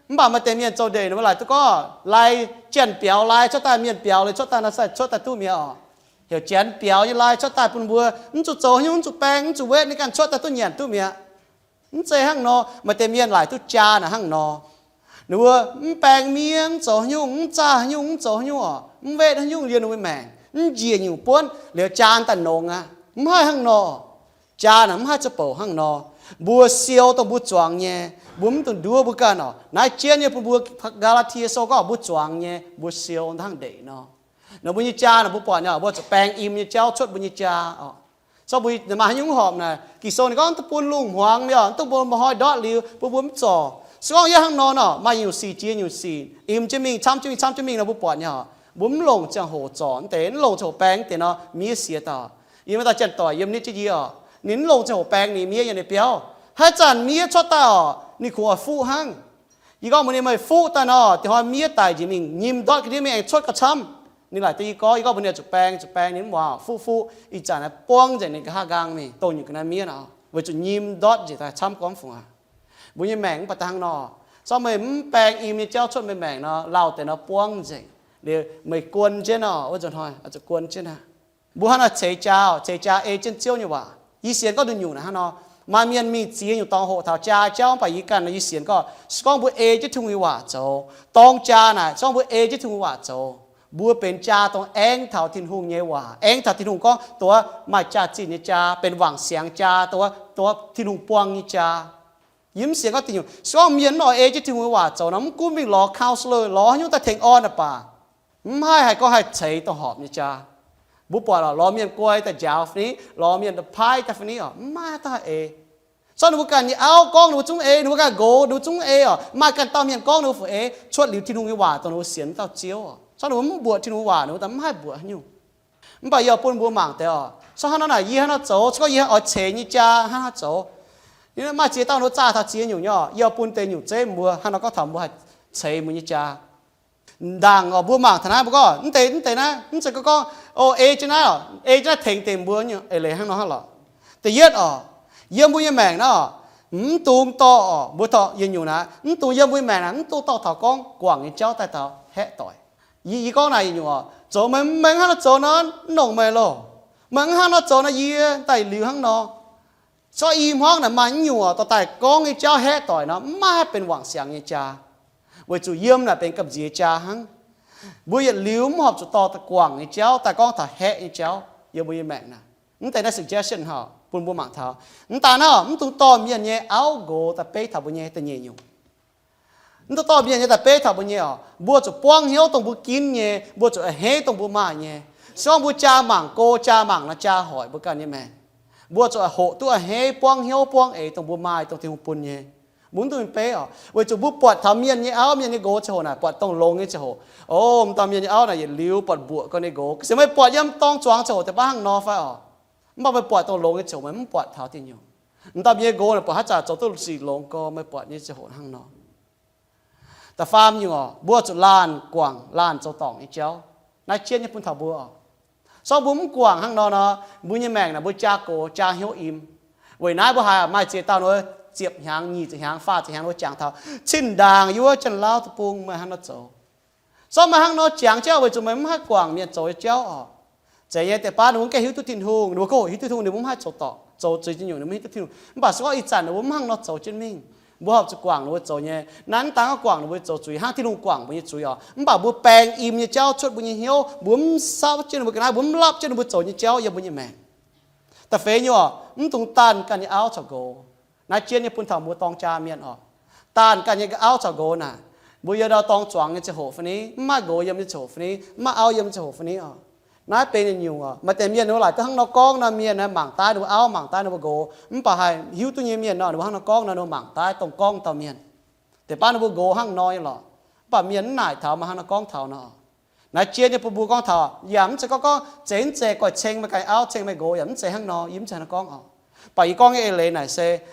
Mv baac maaih deix mienh zoux ndeic ninh mbuo laaic duqv gorngv lai janx biaux lai cuotv daaih, mienh biaux lai cuotv daaih nor sai cuotv daaih duqv mi'aqv oc. Heuc janx biaux nyei lai cuotv daaih bun mbuo, mv zuqc zoux haaix nyungc, mv zuqc baeng, mv zuqc wetv, ninh ganh cuotv daaih duqv nyanc duqv mi'aqv. Mv zeiz hnangv nor, maaih deix mienh laaic duqv jaa naaic hnangv nor. Ninh mbuo mv baeng miev, mv zoux haaix nyungc, mv zaah haaix nyungc, mv zoux haaix nyungc oc, mv wetv haaix nyungc yiem ninh mbuo maengc, mv njiec nyungc buonv, liuz jaa daaih nongx aqv. Mv haih hnangv nor. Jaa naaic mv haih za'bouc hnangv nor. Mbuo siou dongh mbuo zuangx nyei, mbuo mv dungx nduov mbuo ganh oc. Naaiv jienv nyei bun mbuo, Gaa^laa^tie Sou gorngv mbuo zuangx nyei, mbuo siou hnangv ndeic nor. Nor mbuo nyei jaa naaic mbuo buatc nyei, mbuo zuqc baeng im nyei jauv cuotv mbuo nyei jaa oc. Zorqv mbuo maaih haaix nyungc horpc naaic, Ging-Sou ninh gorngv duqv bun lungh hmuangx mi'aqv, duqv bun mbuo hnoi ndortv liuz, bun mbuo mv zorc. Se gorngv yie hnangv nor nor, maaih nyungc sic jiex nyungc sic, im jienv mingh, camv jienv mingh, camv jienv mingh nor mbuo buatc nyei oc. Mbuo mv longc ziangh hoc zorc mv deix, mv longc ziangh hoc baeng mv deix nor, miev siex dauh. Yie maaih dauh janx-doic yiem nitv jienv yie oc, ninh mv longc ziangh hoc baeng ninh miev yiem ninh biauv. Haaix zanc miev cuotv daaih oc, ninh kungx oix fuqv hnangv. Yie gorngv mbuox ninh, meih fuqv daaih nor, da'hoi miev daic njiec mingh nyim ndortv ga'ndiev mingh aengx cuotv gauh camv. Ninh laaic duqv yie gorngv, yie gorngv mbuox ninh zuqc baeng, zuqc baeng, ninh mv muangx, fuqv fuqv, ih zanc naaiv buangv nzengc ninh nqa'haav nqaang mingh, dongh nyungc ga'naaiv miev nor, weic zuqc nyim ndortv njiec daaih camv gormx fungc aqv. Mbuo nyei maengc mv baac daaih hnangv nor. Zorqv meih mv baeng im nyei jauv cuotv meih maengc nor, lauh deix nor buangv nzengc. Liuz meih guon jienv nor, wuov nzunc hnoi zuqc guon jienv aqv. Mbuo hnangv naaiv ceix jaa, ceix jaa ei jienv Ziouv nyei waac. Yie sienx gorngv nduqc nyungc naaic hnangv nor, maaih mienh mingh ziex nyungc dorngx hoqc taux jaa jauv, mv baac yie ganh nor yie sienx gorngv, se gorngv mbuo ei jienv Tin-Hungh nyei waac zoux, dorng jaa naaic, se gorngv mbuo ei jienv Tin-Hungh waac zoux, mbuo benx jaa dongh aengx taux Tin-Hungh nyei waac, aengx taux Tin-Hungh gorngv dongh maaih jaax-zinh nyei jaa, benx wangc siangx jaa, dongh, dongh Tin-Hungh buang nyei jaa. Yie mv sienx gorngv da'nyungc, se gorngv mienh mv oix ei jienv Tin-Hungh nyei waac zoux nor, mv gunv mingh lorz counselor, lorz haaix nyungc daaih tengx orn aqv baac, mv haih haih gorngv haih ceix dongh horpc nyei jaa. Mbuo buatc lorqc, lorz mienh guai daaih njaaux fai ni, lorz mienh daaih paaiv daaih fai ni oc, mv maaih haaix dauh haih ei. Zorqv ninh mbuo ganh nyei auv gorngv ninh mbuo zungv ei, ninh mbuo ganh nqox ninh mbuo zungv ei oc, maaih ganh dauh mienh gorngv ninh mbuo fu-, ei, cuotv liuz Tin-Hungh nyei waac dongh ninh mbuo sienx dauh Ziouv oc. Zorqv ninh mbuo mv mbuoqc Tin-Hungh waac ninh mbuo daaih mv haih mbuoqc haaix nyungc. Mv baac yie oix bun mbuo mangc deix oc, se hnangv nor naaic yie hnangv nor zoux, se gorngv yie oix ceix nyei jaa hnangv haaix zoux. Ninh maaih ziex dauh ninh mbuo zaah taux ziex nyungc nyei oc, yie oix bun deix nyungc zeiv mbuo hnangv nor gorngv taux mbuo haih ceix mbuo nyei jaa. Ndaangc oc, mbuo mangc taux naaiv mbuo gorngv mv deix, mv deix naaiv mv zeiz gorngv, o, ei jienv naaiv oc, ei jienv naaiv tengx deix mbuo nyei eix leiz hnangv nor hnangv lorqc. Da'yietv oc, Yiem mbuo nyei maengc naaiv oc, mv dungx dorh oc, mbuo dorh yietc nyungc naaiv, mv dungx yiem mbuo nyei maengc naaiv, mv dungx dorh taux gorngv guangc nyei jauv daaih taux haeqv doic. Yie, yie gorngv naaic yietc nyungc oc, zoux meih, meih mv hnangv nor zoux nor, mv longc meih loh. Meih mv hnangv nor zoux nor, yie daaih liuz hnangv nor. Zorqv i hmuangv naaic maaih mv nyungc oc, dorh daaih gorngv nyei jauv haeqv doic nor, mv maaih haih benx wangc siangx nyei jaa. Weic zuqc yiem naaic benx gamh nziex jaa hnangv. Mbuo yietc liuz mv horpc zuqc dorh daaih guangc nyei jauv daaih gorngv taux haeqv nyei jauv yiem mbuo nyei maengc naaic. Mv deix naaiv suggestion haic bun mbuo mangc taux. Mv daaih naaiv, mv dungx dorh mienh nyei auv nqox daaih beiv taux mbuo nyei da'nyeic nyungc. Mv dungx dorh mienh nyei daaih beiv taux mbuo nyei oc. Mbuo zuqc buangv hnyouv dongh mbuo ginv nyei, mbuo zuqc a'hneiv dongh mbuo maaih nyei. Se gorngv mbuo jaa mangc go, jaa mangc nor jaa hoic mbuo ganh nyei maengc. Mbuo zuqc hoqc duqv a'hneiv, buangv hnyouv, buangv eix dongh mbuo maaih, dongh Tin-Hungh bun nyei. Mbuo mv dungx beiv oc. Weic zuqc mbuo buatc taux mienh nyei auv, mienh nyei nqox ziangh hoc naaic, buatc dongh longx nyei ziangh hoc, o, m'dauh mienh nyei auv naaic yietc liuz buatc mbuoqc gau ninh nqox. Se meih buatc yiem dorng zuangx ziangh hoc deix baav hnangv nor fai oc? Mv baac meih buatc dongh longx nyei ziangh hoc meih mv buatc taux diuh nyungc. M'dauh mienh nyei nqox naaic buatc haaix zanc zoux duqv sic longx gau, meih buatc nyei ziangh hoc hnangv nor. Da'faam nyungc oc, mbuo zuqc laanh guangc laanh zoux dorngc nyei jauv. Naaiv jienv nyei bun taux mbuo oc. Se gorngv mbuo mv guangc hnangv nor nor, mbuo nyei maengc naaic mbuo jaa gox jaa hnyouv im. Weic naaiv mbuo haiz maaih ziex dauh nor, ziepc hnyangx, nyic ziepc hnyangx, faah ziepc hnyangx nor, mbuo jangx taux cin-ndaangc yiem wuov Janx-Lauv deic-bung meih hnangv nor zoux. Se gorngv meih hnangv nor jangx jauv weic zuqc meih mv haih guangc mienh zoux nyei jauv oc. Zeiz nyei deix baav ninh mbuo mv gaengh hiuv duqv Tin-Hungh, ninh mbuo gorngv hiuv duqv Tin-Hungh, ninh mbuo mv haih zoux dorngc, zoux zuiz nyei nyungc, ninh mbuo mv hiuv duqv Tin-Hungh. Mv baac se gorngv ih zanc ninh mbuo mv hnangv nor zoux jienv mingh, mbuo horpc zuqc guangc ninh mbuo zoux nyei. Naaiv mv daan gorngv guangc ninh mbuo zoux zuiz hnangv, Tin-Hungh guangc mbuo nyei zuiz oc. Mv baac mbuo baeng im nyei jauv cuotv mbuo nyei hnyouv, mbuo mv sapv jienv ninh mbuo ga'naaiv, mbuo mv lapv jienv ninh mbuo zoux nyei jauv yiem mbuo nyei maengc. Da'feix nyungc oc, mv dungx daanh ganh nyei auv caux nqox. Naaiv jienv nyei bun taux mbuo dorng jaa mienh oc. Daanh ganh nyei auv caux nqox naaic, mbuo yiem ndau dorng zuangx nyei ziangh hoc fai ni, mv maaih nqox yiem nyei ziangh hoc fai ni, mv maaih auv yiem nyei ziangh hoc fai ni oc. Naaiv benx yietc nyungc oc. Maaih deix mienh ninh mbuo laaic duqv hnangv nor gorngv nor, mienh naaiv mangc daaih ninh mbuo auv, mangc daaih ninh mbuo nqox, mv baac haih hiuv duqv nyei mienh nor, ninh mbuo hnangv nor gorngv nor, ninh mbuo mangc daaih dongh gorngv dauh mienh. Deix baav ninh mbuo nqox hnangv nor nyei lorqc. Mv baac mienh mv naaic taux meih hnangv nor gorngv taux nor. Naaiv jienv nyei bun mbuo gorngv taux, yaac mv zeiz gorngv gorngv zeiz mv zeiz guaih ceng meih ganh auv, ceng meih nqox, yaac mv zeiz hnangv nor, yie mv zeiz hnangv nor gorngv oc. Mv baac yie gorngv nyei eix leiz naaic se,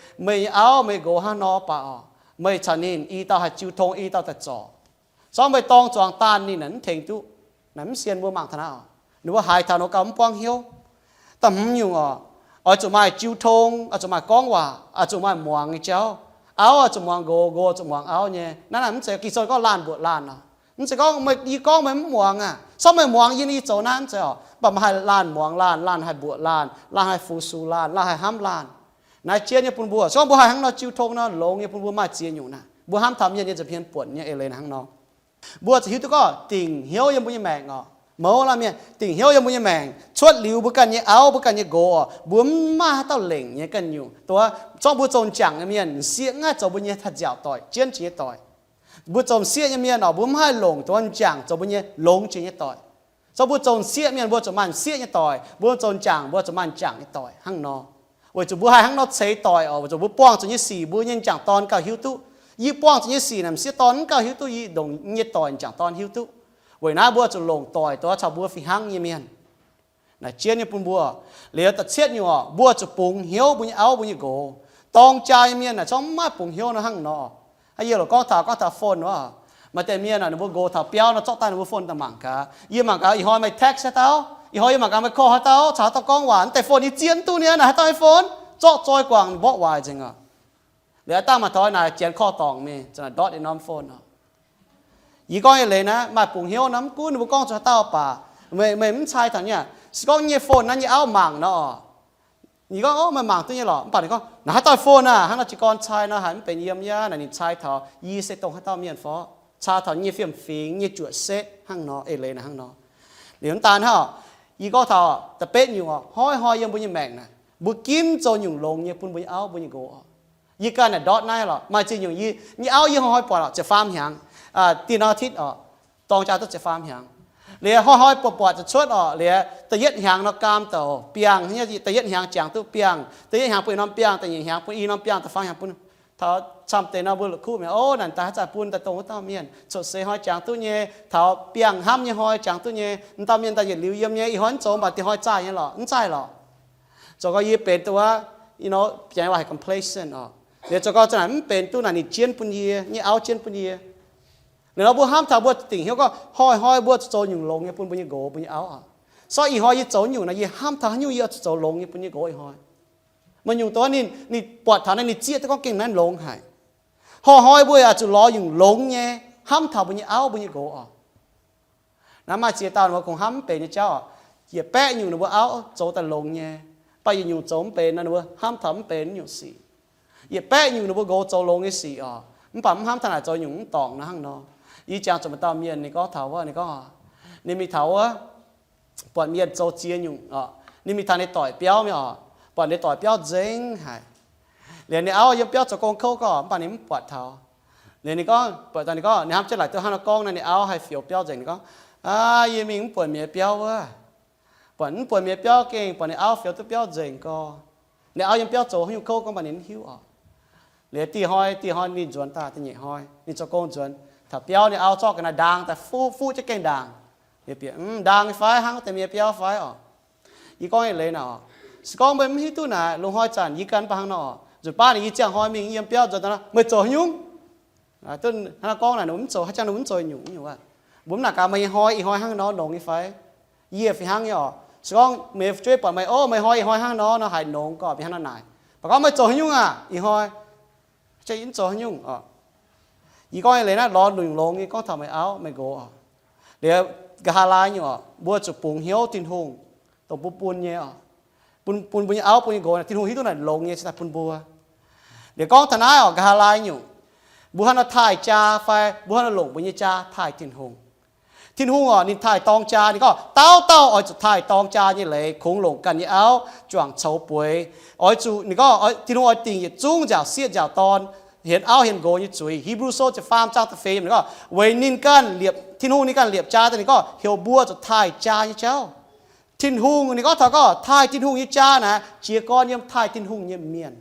meih nyei auv, meih nqox hnangv nor baac oc, meih caux ninh i dauh haih jiu tong, i dauh daaih zorc. Se gorngv meih dorng zuangx daanh ninh naaic mv tengx duqv, naaic mv sienx mbuo mangc taux naaiv oc. Ninh mbuo haiz taux nor gauh mv buangv hnyouv. Da'hmz nyungc oc, oix zuqc maaih jiu tong, oix zuqc maaih gorngv waac, oix zuqc maaih muangx nyei jauv. Auv oix zuqc muangx nqox, nqox oix zuqc muangx auv nyei. Naaiv naaic mv zeiz Ging-Sou gorngv laanh mbuoqc laanh oc. Mv zeiz gorngv meih, yie gorngv meih mv muangx aac. Se gorngv meih muangx yie, yie zoux naaiv mv zeiz oc. Mv baac meih haih laanh muangx laanh, laanh haih mbuoqc laanh, laanh haih fu-sux laanh, laanh haih hnamv laanh. Naaiv jienv nyei bun mbuo. Se gorngv mbuo haih hnangv nor jiu tong nor, longx nyei bun mbuo maaih ziex nyungc naaic. Mbuo hnamv taux mienh nyei nza'hmien buonc nyei eix leiz naaic hnangv nor. Mbuo zuqc hiuv duqv gorngv dingc hnyouv yiem mbuo nyei maengc oc. Mouz laanh mienh dingc hnyouv yiem mbuo nyei maengc, cuotv liuz mbuo ganh nyei auv, mbuo ganh nyei nqox oc, mbuo mv maaih haaix dauh lengc nyei ganh nyungc. Dongh wuov, zorqv mbuo zoux m'jangc nyei mienh, m'sieqv mv haih zoux mbuo nyei taaih nziaauc doic, jienv jiex nyei doic. Mbuo zoux m'sieqv nyei mienh oc, mbuo mv haih longc dongh wuov m'jangc zoux mbuo nyei longx jiex nyei doic. Zorqv mbuo zoux m'sieqv mienh, mbuo zuqc maaih m'sieqv nyei doic. Mbuo zoux m'jangc, mbuo zuqc maaih m'jangc nyei doic hnangv nor. Weic zuqc mbuo haih hnangv nor ceix doic oc. Weic zuqc mbuo buangh zuqc nyei sic mbuo nyei m'jangc dorn gauh hiuv duqv. Yie buangh zuqc nyei sic naaic m'sieqv dorn mv gauh hiuv duqv, yie ndongc nyei doic m'jangc dorn hiuv duqv. Weic naaiv mbuo zuqc longc doic dongh wuov caux mbuo fih hnangv nyei mienh. Naaic jienv nyei bun mbuo. Liuz da'cietv nyungc oc, mbuo zuqc bungx hnyouv mbuo nyei auv mbuo nyei nqox. Dorng jaa nyei mienh naaic zorngv mv maaih bungx hnyouv nor hnangv nor. Hnangv yie loc gorngv taux, gorngv taux phone wuov, maaih deix mienh naaic ninh mbuo nqox taux biauv nor zorqv daaih ninh mbuo phone daaih mangc gaax. Yie mangc gaax, ih hnoi meih text haaix dauh, ih hnoi yie mangc gaax meih call haaix dauh, caux haaix dauh gorngv waac, mv deix phone yie zien duqv niaa, naaic haaix dauh nyei phone, zorqv zoi guangc mborqv waaic nzengc oc. Liuz aiv dangh maaih taux naaic janx call dorngc mingh, za'naaic ndortv yiem norm phone oc. Yie gorngv nyei leiz naaiv maaih bungx hnyouv nor, mv gunv ninh mbuo gorngv zuqc haaix dauh baac, meih, meih mv cai taux nyei aac. Se gorngv nyei phone naaiv nyei auv mangc nor oc, yie gorngv, o, meih mangc duqv nyei lorqc. Mv baac ninh gorngv, naaic haaix dauh phone aac, hnangv nor jiez gorn cai nor haiz mv benx yiem yaac naaic ninh cai taux yie se dongh haaix dauh mienh fai, cai taux nyei fiem-fingx, nyei juoqc setv hnangv nor, eix leiz naaic hnangv nor. Liuz mv daan hnangv, yie gorngv taux da'betv nyungc oc, hnoi-hnoi yiem mbuo nyei maengc naaic, mbuo ginv zoux nyungc longx nyei bun mbuo nyei auv mbuo nyei nqox oc. Yie ganh naaic ndortv naaiv lorqc, maaih ziex nyungc yie, nyei auv yie hnoi-hnoi buatc lorqc, ziepc faam hnyangx, dieh norm อาทิตย์ oc, dorng jaa duqv ziepc faam hnyangx. Liuz hnoi-hnoi buatc buatc zuqc cuotv oc, liuz da'yietv hnyangx nor gaam douc biangh, da'yietv hnyangx jangx duqv biangh, da'yietv hnyangx bun norm biangh, da'nyeic hnyangx bun i norm biangh, da'faam hnyangx bun taux camv deix nor mbuo la'kuqv mi'aqv. O, naaic daaih haaix zanc bun daaih dongh wuov dauh mienh, cuotv seix hnoi jangx duqv nyei, taux biangh hnamv nyei hnoi jangx duqv nyei, m'dauh mienh daaih yietc liuz yiem nyei, ih hnoi mv zoux mv baac dieh hnoi zaah nyei lorqc, mv zaah lorqc. Zoux gau yie benx dongh wuov, you know, Janx waac haiz complacent oc. Liuz zoux gau za'naaic mv benx duqv naaic ninh jienv bun yie, nyei auv jienv bun yie. Liuz nor mbuo hnamv taux mbuo dingc hnyouv gorngv hnoi-hnoi mbuo zuqc zoux nyungc longx nyei bun mbuo nyei nqox mbuo nyei auv oc. So ih hnoi yie zoux nyungc naaic yie hnamv taux haaix nyungc yie oix zuqc zoux longx nyei bun nyei nqox ih hnoi. Maaih nyungc dongh ninh, ninh buatc taux naaiv, ninh zieqv duqv gorngv gengh naaiv longx haic. Hnoi-hnoi mbuo yaac zuqc lorz nyungc longx nyei hnamv taux mbuo nyei auv, mbuo nyei nqox oc. Naaiv maaih ziex dauh ninh mbuo kungx hnamv mv benx nyei jauv oc. Yietc baeqv nyungc ninh mbuo auv zoux daaih longx nyei, mv baac yietc nyungc zoux mv benx nor, ninh mbuo hnamv taux mv benx nyungc sic. Yietc baeqv nyungc ninh mbuo nqox zoux longx nyei sic oc, mv baac mv hnamv taux naaic zoux nyungc mv dorngc nor hnangv nor. Yie jangx zuqc maaih dauh mienh ninh gorngv taux wuov, ninh gorngv, ninh mingh taux wuov, buatc mienh zoux ziex nyungc oc. Ninh mingh taux ninh doic biauv mingh oc, buatc ninh doic biauv nzengc haic. Liuz ninh auv yiem biauv zoux gong kouv gorngv, mv baac ninh mv buatc taux. Liuz ninh gorngv, buatc taux ninh gorngv, ninh hnamv jienv laaic duqv hnangv nor gorngv naaiv, ninh auv haih fioux biauv nzengc. Ninh gorngv, Aa, yie mingh mv buonc mienh biauv wuov. Buatc mv buonc mienh biauv gengh buatc ninh auv fioux duqv biauv nzengc gorx. Ninh auv yiem biauv zoux haaix nyungc kouv gorngv mv baac ninh mv hiuv oc. Liuz dieh hnoi, dieh hnoi ninh nzuonx daaih, da'nyeic hnoi ninh zoux gong nzuonx, taux biauv ninh auv zorqv ga'naaiv ndaang daaih fuqv, fuqv jienv gengh ndaangc. Liuz bieqc, Mv, ndaangc nyei fai? Hnangv deix mienh biauv fai oc? Yie gorngv yietc leiz naaic oc, se gorngv meih mv hiuv duqv naaic, loz-hnoi zanc yie gan mv baac hnangv nor oc, nzunc baav naaic yie ziangh hnoi mingh yiem biauv nzuonx daaih nor, meih zoux haaix nyungc? Aa, duqv hnangv nor gorngv naaic, ninh mv zoux, haaix jangx ninh mv zoux nyungc nyungc aqv. Mbuo mv naaic gaax meih nyei hnoi, ih hnoi hnangv nor longx nyei fai? Yie fih hnangv nyei oc. Se gorngv meih fu'jueiv buatc meih, Ov, meih hnoi, ih hnoi hnangv nor nor, haiz nongx gorngv fih hnangv nor naaic. Mv baac gorngv meih zoux haaix nyungc aac ih hnoi? Mv zoux haaix nyungc oc. Yie gorngv nyei leiz naaiv lorz nyungc longx nyei gorngv taux meih auv meih nqox oc. Liuz nqa'haav laai nyungc oc, mbuo zuqc bungx hnyouv Tin-Hungh dongh mbuo bun nyei oc. Bun, bun mbuo nyei auv, bun nyei nqox, Tin-Hungh hiuv duqv naaic longx nyei cingx daaih bun mbuo. Liuz gorngv taux naaiv oc, nqa'haav laai nyungc, mbuo hnangv nor taaih jaa fai mbuo hnangv nor longc mbuo nyei jaa taaih Tin-Hungh? Tin-Hungh oc, ninh taaih dorng jaa, ninh gorngv dauh dauh oix zuqc taaih dorng jaa nyei leiz, kungx longc ganh nyei auv juangc coux bueix. Oix zuqc, ninh gorngv Tin-Hungh oix dingc yietc zungv nziaauc sieqv nziaauc dorn, hienx auv hienx nqox nyei zuiz. Hipv^lu Sou ziepc faam zaang da'feix, ninh gorngv weic ninh ganh liepc, Tin-Hungh ninh ganh liepc jaa daaih, ninh gorngv heuc mbuo zuqc taaih jaa nyei jauv. Tin-Hungh, ninh gorngv taux gorngv taaih Tin-Hungh nyei jaa naaic jiez gorn yiem taaih Tin-Hungh nyei mienh.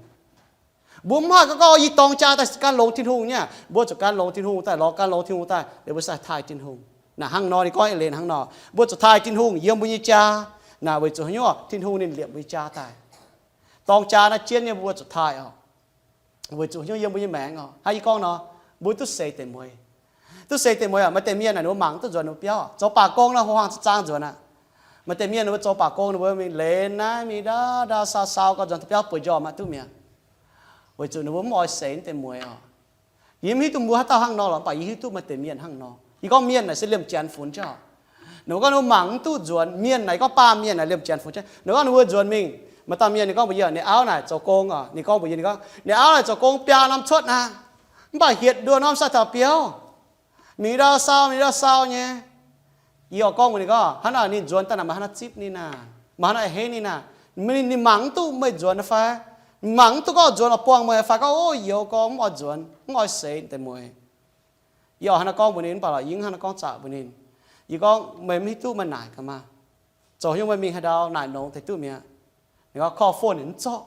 Mbuo mv haih gorngv, Gorngv yie dorng jaa daaih gan longx Tin-Hungh nyei aqv. Mbuo zuqc gan longx Tin-Hungh daaih, lorz gan longx Tin-Hungh daaih, liuz mbuo sai taaih Tin-Hungh. Naaic hnangv nor, ninh gorngv eix leiz hnangv nor, mbuo zuqc taaih Tin-Hungh yiem mbuo nyei jaa. Naaic weic zuqc haaix nyungc? Tin-Hungh ninh liepc mbuo nyei jaa daaih. Dorng jaa naaiv jienv nyei, mbuo zuqc taaih oc. Weic zuqc haaix nyungc? Yiem mbuo nyei maengc oc. Hnangv yie gorngv nor, mbuo duqv seix deix mueiz. Duqv seix deix mueiz oc. Maaih deix mienh naaic ninh mbuo mangc duqv nzuonx ninh mbuo biauv, zoux baac gong nor, ho huaang za'zaang nzuonx aqv. Maaih deix mienh ninh mbuo zoux baac gong ninh mbuo mingh leiz naaiv mingh ndau ndau sau sau gau nzuonx biauv bueix njormh maiv duqv mi'aqv. Weic zuqc ninh mbuo mv oix seix deix mueiz oc. Yie mv hiuv duqv mbuo haaix dauh hnangv nor lorqc, mv baac yie hiuv duqv maaih deix mienh hnangv nor. Yie gorngv mienh naaic se liemh janx funx jauv. Ninh mbuo gorngv ninh mbuo mangc mv duqv nzuonx. Mienh naaic, yie gorngv baamh mienh naaic liemh janx funx jauv. Ninh mbuo gorngv ninh mbuo nzuonx mingh, maaih dauh mienh ninh gorngv mbuox yie, ninh auv naaic zoux gong oc, ninh gorngv mbuox yie, ninh gorngv ninh auv naaic zoux gong biaa norm cuotv aqv, mv baac hietc nduoh norm sai taux biauv, mingh ndau sau, mingh ndau sau nyei. Yie oix gorngv mbuox ninh gorngv, Hnangv naaic ninh nzuonx daaih naaic maaih haaix nor zipv ninh aqv? Maaih haaix nor a'hneiv ninh aqv? Ninh mangc mv duqv meih nzuonx fai? Mangc mv duqv gorngv nzuonx oix buangh meih fai gorngv, Ov, youz gorngv mv oix nzuonx, mv oix seix deix mueiz. Yie oix hnangv naaiv gorngv mbuox ninh, mv baac lorqc yie mv hnangv naaiv gorngv zaqc mbuox ninh. Yie gorngv, Meih mv hiuv duqv meih naaic gaax maah! Zoux haaix nyungc meih mingh haaix ndau naaic nongx deix duqv mi'aqv. Ninh gorngv, Korv-fon ninh mv zorqv.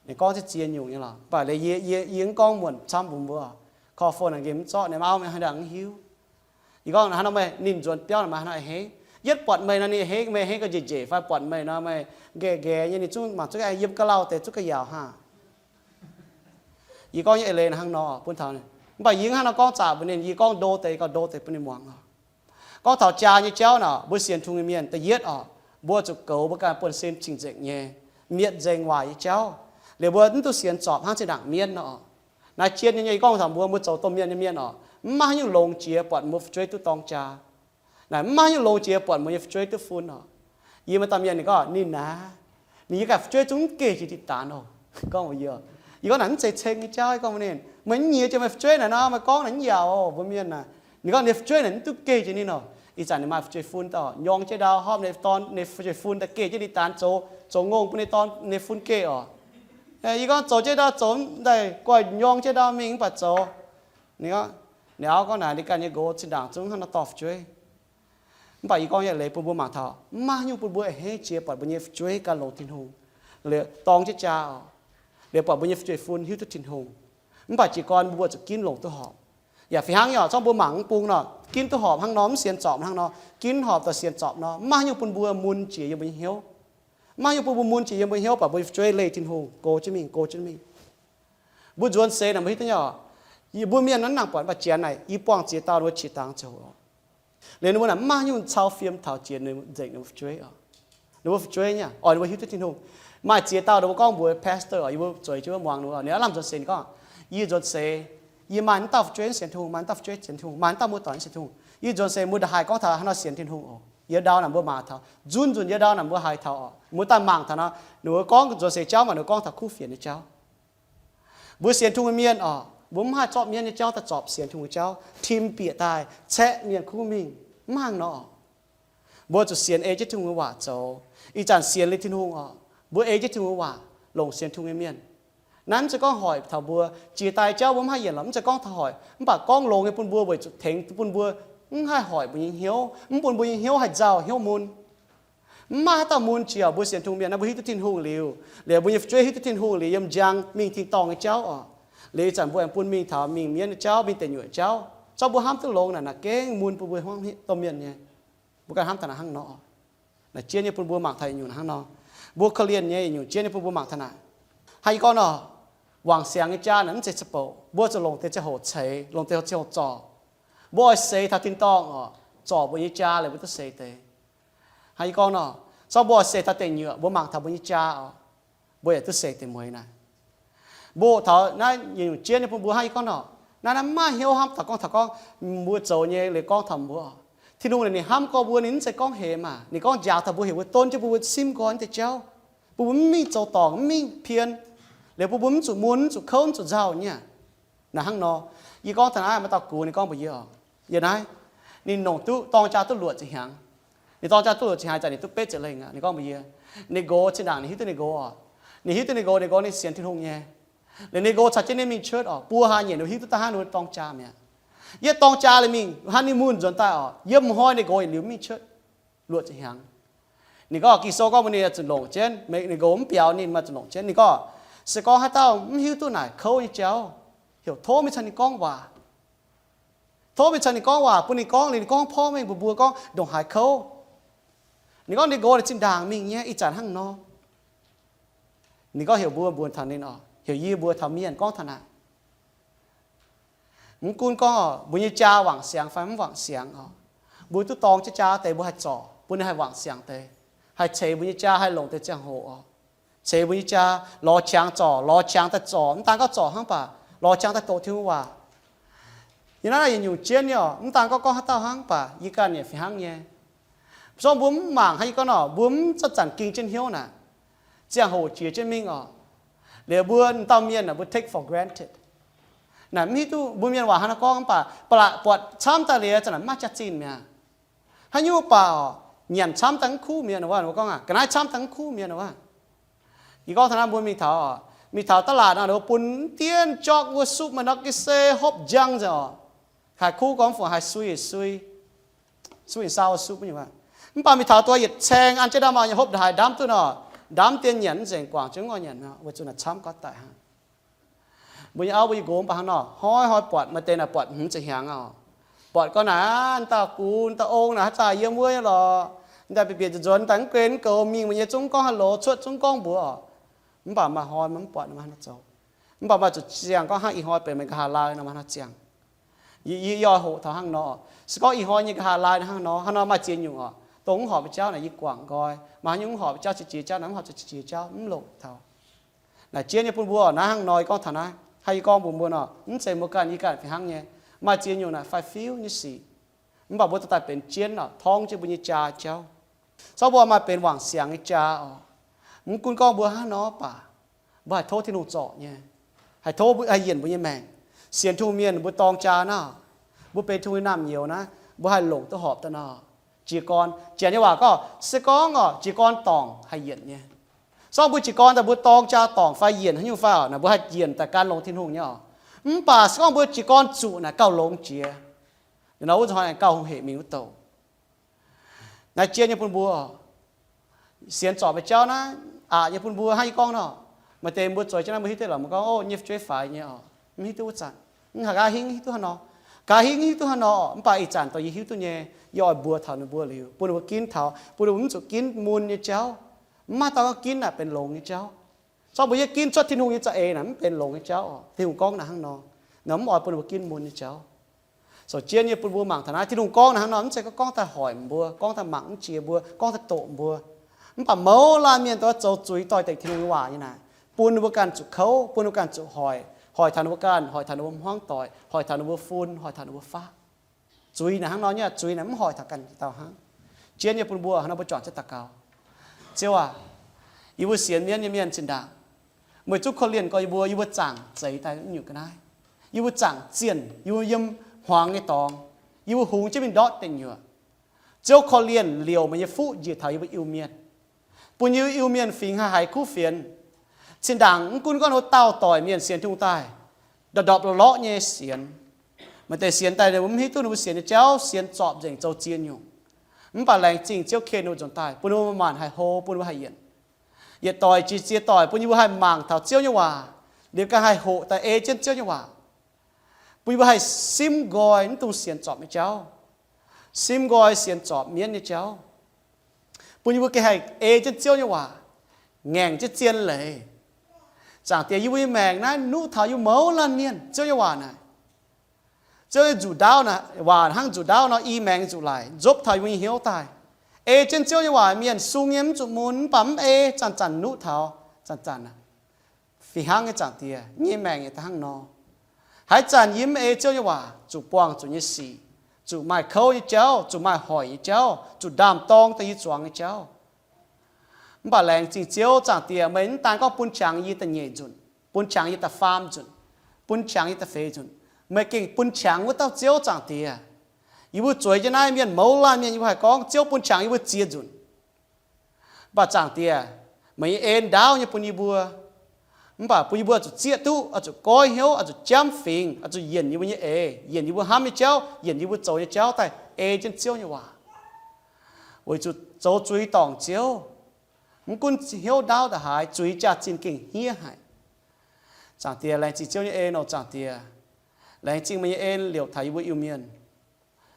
Ninh gorngv ziex ziex nyungc nyei lorqc, mv baac yie, yie, yie mv gorngv muonc camv mbuox mbuo. Korv-fon ninh mv zorqv, ninh auv mingh haaix ndau mv hiuv. Yie gorngv, Hnangv nor meih, ninh nzuonx biauv naaic maaih haaix nor a'hneiv? Yietv buatc meih nor ninh a'hneiv, meih a'hneiv ga'nyiec njiec fai buatc meih nor meih nqaeqv nqaeqv nyei, ninh zungv mangc zuqv yiem ga'lauh deix zuqv ga'yaauc hnangv. Yie gorngv nyei eix leiz hnangv nor bun taux ninh, mv baac yie mv hnangv nor gorngv zaqc mbuox ninh. Yie gorngv ndo deix gauh ndo deix bun ninh muangx oc. Gorngv taux jaa nyei jauv naaic, mbuo sienx Tin-Hungh nyei mienh da'yietv oc, mbuo zuqc goux mbuo ganh buonv-sin cing-nzengc nyei, mietc nzengc waaic nyei jauv. Liuz mbuo mv duqv sienx zorpc hnangv zinh ndaangc mienv nor oc. Naaiv jienv nyei, yie gorngv taux mbuo, mbuo zoux domh mienh nyei mienh oc, mv maaih haaix nyungc longx jiex buatc mbuo fu'jueiv duqv dorng jaa. Naaic mv maaih haaix nyungc longx jiex buatc mbuo nyei fu'jueiv duqv fun oc. Yie maaih dauh mienh ninh gorngv ninh naaic, ninh yiem ganh fu'jueiv zungv mv geh jiex dinh-daanx oc. Gorngv mbuox yie, yie gorngv naaic mv zeiz ceng nyei jauv. Yie gorngv mbuox ninh, Meih mv nyiex jiex meih fu'jueiv naaic nor, meih gorngv naaic mv yaac oc, mbuo mienh naaic. Ninh gorngv ninh fu'jueiv naaic mv duqv geh jiex ninh oc. Ih zanc ninh maaih fu'jueiv fun daaih nyorng jienv ndau, horpv ninh dorn ninh fu'jueiv fun daaih geh jienv dinh-daanx zoux, zoux ngongh bun ninh dorn ninh fun geh oc. Yie gorngv zoux jienv ndau, zoux daaih guaih nyorng jienv ndau mingh mv baac zoux. Ninh gorngv, ninh auv gorngv naaic ninh ganh nyei nqox zinh ndaangc zungv hnangv nor dorh fu'jueiv. Mv baac yie gorngv nyei leiz bun mbuo mangc taux, mv maaih haaix nyungc bun mbuo a'hneiv jiex buatc mbuo nyei fu'jueiv gan longx Tin-Hungh, liuz dorng jienv jaa oc, liuz buatc mbuo nyei fu'jueiv fun hiuv duqv Tin-Hungh. Mv baac jiez gorn mbuo zuqc ginv longc duqv horpc. Yaac fih hnangv nyei oc, zorngv mbuo mangc mv bung nor, ginv duqv horpc hnangv nor, mv sienx zorpc hnangv nor, ginv horpc daaih sienx zorpc nor, mv maaih haaix nyungc bun mbuo mun jiex yiem mbuo nyei hnyouv. Mv maaih haaix nyungc bun mbuo mun jiex yiem mbuo hnyouv, buatc mbuo nyei fu'jueiv leih Tin-Hungh, gox jienv mingh, gox jienv mingh. Mbuo nzuonx seix naaic mbuo hiuv duqv nyei oc. Yie mbuo mienh naaiv nangc buatc mv baac janx naaic, yie buangh ziex dauh ninh mbuo qiex dangx zoux oc. Liuz ninh mbuo naaic mv maaih haaix nyungc cau fiem taux jiex ninh nzengc ninh mbuo fu'jueiv oc. Ninh mbuo fu'jueiv nyei, oix ninh mbuo hiuv duqv Tin-Hungh. Maaih ziex dauh ninh mbuo gorngv mbuox pastor oc, yie mbuo zueiz jienv mbuo muangx ninh mbuo, ninh aav lamh nzuonx seix ninh gorngv, yie nzuonx seix, yie maaih naaiv dauh fu'jueiv sienx Tin-Hungh, maaih naaiv dauh fu'jueiv sienx Tin-Hungh, maaih naaiv dauh muoz-doic sienx Tin-Hungh. Yie nzuonx seix mbuo ndaaih haih gorngv taux haaix nor sienx Tin-Hungh oc. Yietc ndau naaic mbuo mangc taux, nzunc nzunc yietc ndau naaic mbuo haiz taux oc. Mbuo daaih mangc taux nor, ninh mbuo gorngv nzuonx seix jauv maah, ninh mbuo gorngv taux kuv fienx nyei jauv. Mbuo sienx Tin-Hungh nyei mienh oc, mbuo mv haih zorqv mienv nyei jauv daaih zorpc sienx Tin-Hungh nyei jauv, tim bieqc daaih caeqv mienh kuv mingh, mv hnangv nor. Mbuo zuqc sienx ei jienv Tin-Hungh nyei waac zoux. Ih zanc sienx liuz Tin-Hungh oc, mbuo ei jienv Tin-Hungh nyei waac, longc sienx Tin-Hungh nyei mienh. Naaiv mv zeiz gorngv hoic taux mbuo, jiex daaih jauv mbuo mv haih yienc lorqc, mv zeiz gorngv taux hoic, mv baac gorngv longx nyei bun mbuo weic zuqc tengx bun mbuo, mv haih hoic mbuo nyei hnyouv, mv bun mbuo nyei hnyouv haih nzauh hnyouv mun. Mv maaih haaix dauh mun jiex oc. Mbuo sienx Tin-Hungh mienh naaiv, mbuo hiuv duqv Tin-Hungh liuz, liuz mbuo nyei fu'jueiv hiuv duqv Tin-Hungh liuz, yiem njang mingh tin-dorngh nyei jauv oc. Liuz ih zanc mbuo aengx bun mingh taux mingh mienv nyei jauv, mingh deic nyuoqc jauv. Zorqv mbuo hnamv duqv longx naaic, naaic gengh mun bun mbuo hnangv domh mienh nyei. Mbuo ganh hnamv taux naaic hnangv nor. Naaic jienv nyei bun mbuo mangc taux yietc nyungc hnangv nor. Mbuo korv-lienh nyei yietc nyungc jienv nyei bun mbuo mangc taux naaic. Hnangv yie gorngv nor, wangc siangx nyei jaa naaic mv zeiz ziangh hoc. Mbuo zuqc longc deix ziangh hoc ceix, longc deix ziangh hoc zorc. Mbuo oix seix taux tin-dorngh oc, zorc mbuo nyei jaa liuz mbuo duqv seix deix. Hnangv yie gorngv nor, zorqv mbuo oix seix taux deic nyuoqc, mbuo mangc taux mbuo nyei jaa oc, mbuo yaac duqv seix deix mueiz naaic. Mbuo taux naaiv yietc nyungc jienv nyei bun mbuo hnangv yie gorngv nor, naaiv, naaiv mv maaih hnyouv hnamv taux gorngv taux gorngv mbuo zoux nyei liuz gorngv taux mbuo. Tin-Hungh naaic ninh hnamv gorx mbuo, ninh mv zeiz gorngv hemx maah. Ninh gorngv njaaux taux mbuo heuc mbuo donv jienv bun mbuo simv nqoi deix jauv, bun mbuo mv mingh zoux dorngc, mv mingh pien, liuz bun mbuo mv zuqc mun, mv zuqc kouv, mv zuqc nzauh nyei. Naaic hnangv nor, yie gorngv taux naaiv, maaih dauh gux ninh gorngv mbuox yie oc, yie naaiv, ninh longc duqv dorng jaa duqv luoqc ziepc hnyangx. Ninh dorng jaa duqv luoqc ziepc hnyangx zanc ninh duqv betv ziepc lengh aqv. Ninh gorngv mbuox yie, ninh nqox zinh ndaangc ninh hiuv duqv ninh nqox oc. Ninh hiuv duqv ninh nqox, ninh nqox ninh sienx Tin-Hungh nyei. Liuz ninh nqox caux jienv ninh mingh cuotv oc, buo hlaax nyeic ninh hiuv duqv da'hnangv ninh dorng jaa mi'aqv. Yie dorng jaa liuz mingh hnangv ninh mun nzuonx daaih oc, yiem hnoi ninh nqox yietc liuz mingh cuotv luoqc ziepc hnyangx. Ninh gorngv Ging-Sou gorngv mbuox ninh zuqc longc jienv, ninh nqox mv biaux ninh maaih zuqc longc jienv. Ninh gorngv, se gorngv haaix dauh mv hiuv duqv naaic kouv nyei jauv, heuc tov mingh caux ninh gorngv waac. Tov mingh caux ninh gorngv waac, bun ninh gorngv liuz ninh gorngv porv mengh mbuox mbuo gorngv ndongc haaix kouv. Ninh gorngv ninh nqox ninh zinh ndaangc mingh nyei, ih zanc hnangv nor. Ninh gorngv heuc mbuo mbuox taux ninh oc, heuc yie mbuox taux mienh gorngv taux naaic. Mv gunv gorngv mbuo nyei jaa wangc siangx fai mv wangc siangx oc, mbuo duqv dorng jienv jaa deix mbuo haih zorc, bun ninh haih wangc siangx deix, haih ceix mbuo nyei jaa haih longc deix ziangh hoc oc. Ceix mbuo nyei jaa lorz qangx zorc, lorz qangx daaih zorc, mv daan gorngv zorc hnangv baac lorz qangx daaih doqc Tin-Hungh waac. Yie naaiv naaiv yietc nyungc jienv nyei oc, mv daan gorngv gorngv haaix dauh hnangv baac yie ganh yaac fih hnangv nyei. Zorqv mbuo mv mangc hnangv yie gorngv nor, mbuo mv zanc-zanc ging jienv hnyouv naaic, ziangh hoc jiex jienv mingh oc. Liuz mbuo dauh mienh naaic mbuo take for granted. Naaic mv hiuv duqv mbuo mienh waac hnangv nor gorngv mv baac ba'laqc buatc camv daaih liuz zanc naaic mv maaih jaax-zinh mi'aqv. Haaix nyungc baac oc, nyanc camv daaih mv kuv mi'aqv, ninh gorngv aqv, ga'naaiv camv daaih mv kuv mi'aqv, ninh gorngv. Yie gorngv taux naaiv mbuo mingh taux, mingh taux ตลาด nor, ninh mbuo bun dienv jork wuov suv maaih nor ga'sie hopv njang nzengc oc. Haih kuv gorngv mv fungc haih sui sui, sui sau suv nyei. Mv baac mingh taux dongh yietc caeng an jienv ndamv, hopv haaix ndamv duqv nor, ndamv dien nyanc mv nzengc, guangc jienv mv oix nyanc nor, weic zuqc naaic camv gorngv daic hnangv. Mbuo nyei auv mbuo nyei nqox mv baac hnangv nor, hnoi-hnoi buatc, maaih deix naaic buatc hmz ziepc hnyangx oc. Buatc gorngv naaic, dauh gux, dauh ong naaic haaix zanc yiem wuov nyei lorqc, daaih bieqc bieqc nzuonx, daaih mv guen mv goux, mingh mbuo nyei zungv gorngv hello, cuotv zungv gorngv mbuox oc. Mv baac maaih hnoi maiv buatc nor maaih hnangv nor zoux. Mv baac maaih zuqc ziangh gorngv hnangv ih hnoi benx meih nqa'haav laai nor maaih hnangv nor ziangh. Yie, yie, yie oix hoqc taux hnangv nor. Se gorngv ih hnoi nyei nqa'haav laai nor hnangv nor, hnangv nor maaih ziex nyungc oc. Dongh mv horpc nyei jauv naaic yie guangc nqoi. Maaih haaix nyungc mv horpc jauv, qiex jiez jauv naaic mv horpc, qiex jiez jauv mv longc taux. Naaic jienv nyei bun mbuo naaiv hnangv nor, yie gorngv taux naaiv, hnangv yie gorngv mbuox mbuo nor, mv zeiz mbuo ganh, yie ganh fih hnangv nyei. Maaih ziex nyungc naaic fai fiuv nyei sic. Mv baac mbuo dorh daaih benx jienv oc, torngv jienv mbuo nyei jaa jauv. Zorqv mbuo maaih benx wangc siangx nyei jaa oc. Mv gunv gorngv mbuo hnangv nor baac, mbuo haih tov Tin-Hungh zorc nyei, haih tov mbuo, haih yienc mbuo nyei maengc. Sienx Tin-Hungh mienh mbuo dorng jaa naaiv, mbuo benx Tin-Hungh nyei naamh nyouz naaiv, mbuo haih longc duqv horpc daaih nor. Jiez gorn, janx nyei waac gorngv, se gorngv oc, jiez gorn dorngc haih yienc nyei. Zorqv mbuo jiez gorn daaih mbuo dorng jaa dorngc fai yienc haaix nyungc fai oc, naaic mbuo haih yienc daaih gan longx Tin-Hungh nyei oc. Mv baac se gorngv mbuo jiez gorn zuqc naaic gauh longx jiex. Nor wuov zanc hnoi gauh hungh hec mingh wuov douc. Naaiv jienv nyei bun mbuo sienx zorc meih jauv naaiv, aqc nyei bun mbuo hnangv yie gorngv nor. Maaih deix mbuo zueiz jienv naaiv mbuo hiuv duqv lorqc, mbuo gorngv, o, nyei fu'jueiv faix nyei oc, mv hiuv duqv wuov zanc, mv haih nqa'haav hingv hiuv duqv hnangv nor. Nqa'haav hingv hiuv duqv hnangv nor, mv baac ih zanc dongh yie hiuv duqv nyei, yie oix mbuox taux ninh mbuo liuz, bun ninh mbuo ginv taux, bun ninh mbuo mv zuqc ginv mun nyei jauv. Mv maaih dauh gorngv ginv naaic benx longx nyei jauv. Zorqv mbuo yie ginv cuotv Tin-Hungh nyei za'eix naaic mv benx longx nyei jauv oc. Tin-Hungh gorngv naaic hnangv nor, naaic mv oix bun ninh mbuo ginv mun nyei jauv. Sou jienv nyei bun mbuo mangc taux naaiv Tin-Hungh gorngv naaic hnangv nor, mv zeiz gorngv daaih hoic mbuo, gorngv daaih mangc mv jiex mbuo, gorngv daaih doqc mbuo. Mv baac mouz laanh mienh dongh zoux zuiz doix-dekc Tin-Hungh nyei waac nyei naaic, bun ninh mbuo ganh zuqc kouv, bun ninh mbuo ganh zuqc hoic, hoic taux ninh mbuo ganh, hoic taux ninh mbuo hmuangv doic, hoic taux ninh mbuo fun, hoic taux ninh mbuo faqv. Zuiz naaic hnangv nor nyei, zuiz naaic mv hoic taux ganh dauh hnangv. Jienv nyei bun mbuo hnangv nor mbuo juangc jienv daux gaux. Ziouv aac, yie mbuo sienx mienv nyei mienh zinh ndaangc, meih zungv korv-lienh gorx yie mbuo, yie mbuo zaangc zeix daaih nyungc ga'naaiv. Yie mbuo zaangc zienh, yie mbuo yiem hmuangx nyei dorngx, yie mbuo hungx jienv mingh ndortv deic nyuoqc. Ziouv korv-lienh liouc meih nyei fuqv njiec taux yie mbuo Iu-Mienh, bun yie mbuo Iu-Mienh fingx haih haiz kuv fienx. Zinh ndaangc mv gunv gorngv ninh mbuo dauh doic mienh sienx Tin-Hungh daaih, ndorpc-ndorpc lorqc lorqc nyei sienx. Maaih deix sienx daaih ninh mbuo mv hiuv duqv ninh mbuo sienx nyei jauv, sienx zorpc nzengc zoux ziex nyungc. Mv baac laengz zingh Ziouv ken ninh mbuo nzuonx daaih, bun ninh mbuo maanc haih hlo, bun ninh mbuo haih yienc. Yietc doic jiex ziex doic bun yie mbuo haih mangc taux Ziouv nyei waac, liuz ganh haih hoqc daaih ei jienv Ziouv nyei waac. Bun yie mbuo haih simv nqoi mv dungx sienx zorpc nyei jauv, simv nqoi sienx zorpc mienv nyei jauv. Bun yie mbuo gengh haih ei jienv Ziouv nyei waac, ngaengc jienv zien leiz. Zaangc Diex, yie mbuo nyei maengc naaiv nuqv taux yie mbuo mouz laanh mienh Ziouv nyei waac naaic. Ziouv nyei nzuqc ndaauv naaic, waac hnangv nzuqc ndaauv nor i maengx nzuqc laic nzopv taux yie mbuo nyei hnyouv daaih. Ei jienv Ziouv nyei waac mienh sung nyei mv zuqc mun, mv baac mv ei, zanc-zanc nuqv taux, zanc-zanc fih hnangv nyei Zaangc Diex, nyei maengc yaac daaih hnangv nor. Haaix zanc yie mv ei Ziouv nyei waac, zuqc buangh zuqc nyei sic, zuqc maaih kouv nyei jauv, zuqc maaih hoic nyei jauv, zuqc ndaam-dorng daaih yie zuangx nyei jauv. Mv baac laengz zingh Ziouv Zaangc Diex, meih mv daan gorngv bun qangx yie da'nyeic nzunc, bun qangx yie da'faam nzunc, bun qangx yie da'feix nzunc, meih gengh bun qangx wuov dauh Ziouv Zaangc Diex. Yie mbuo zueiz jienv naaiv mienh mouz laanh mienh, yie mbuo haih gorngv Ziouv bun qangx yie mbuo ziex nzunc. Mv baac Zaangc Diex, meih nyei en ndaauv nyei bun yie mbuo. Mv baac bun yie mbuo zuqc zieqv duqv, oix zuqc goiv hnyouv, oix zuqc jamv fingx, oix zuqc yienc yie mbuo nyei eix, yienc yie mbuo hnamv nyei jauv, yienc yie mbuo zoux nyei jauv daaih ei jienv Ziouv nyei waac, weic zuqc zoux zuiz dorngc Ziouv. Mv gunv hnyouv ndaauv ndongc haaix, zuiz jaax-zinh gengh hniev haic. Zaangc Diex, laengz zingh Ziouv nyei en oc Zaangc Diex. Laengz zingh meih nyei en liouc taux yie mbuo Iu-Mienh.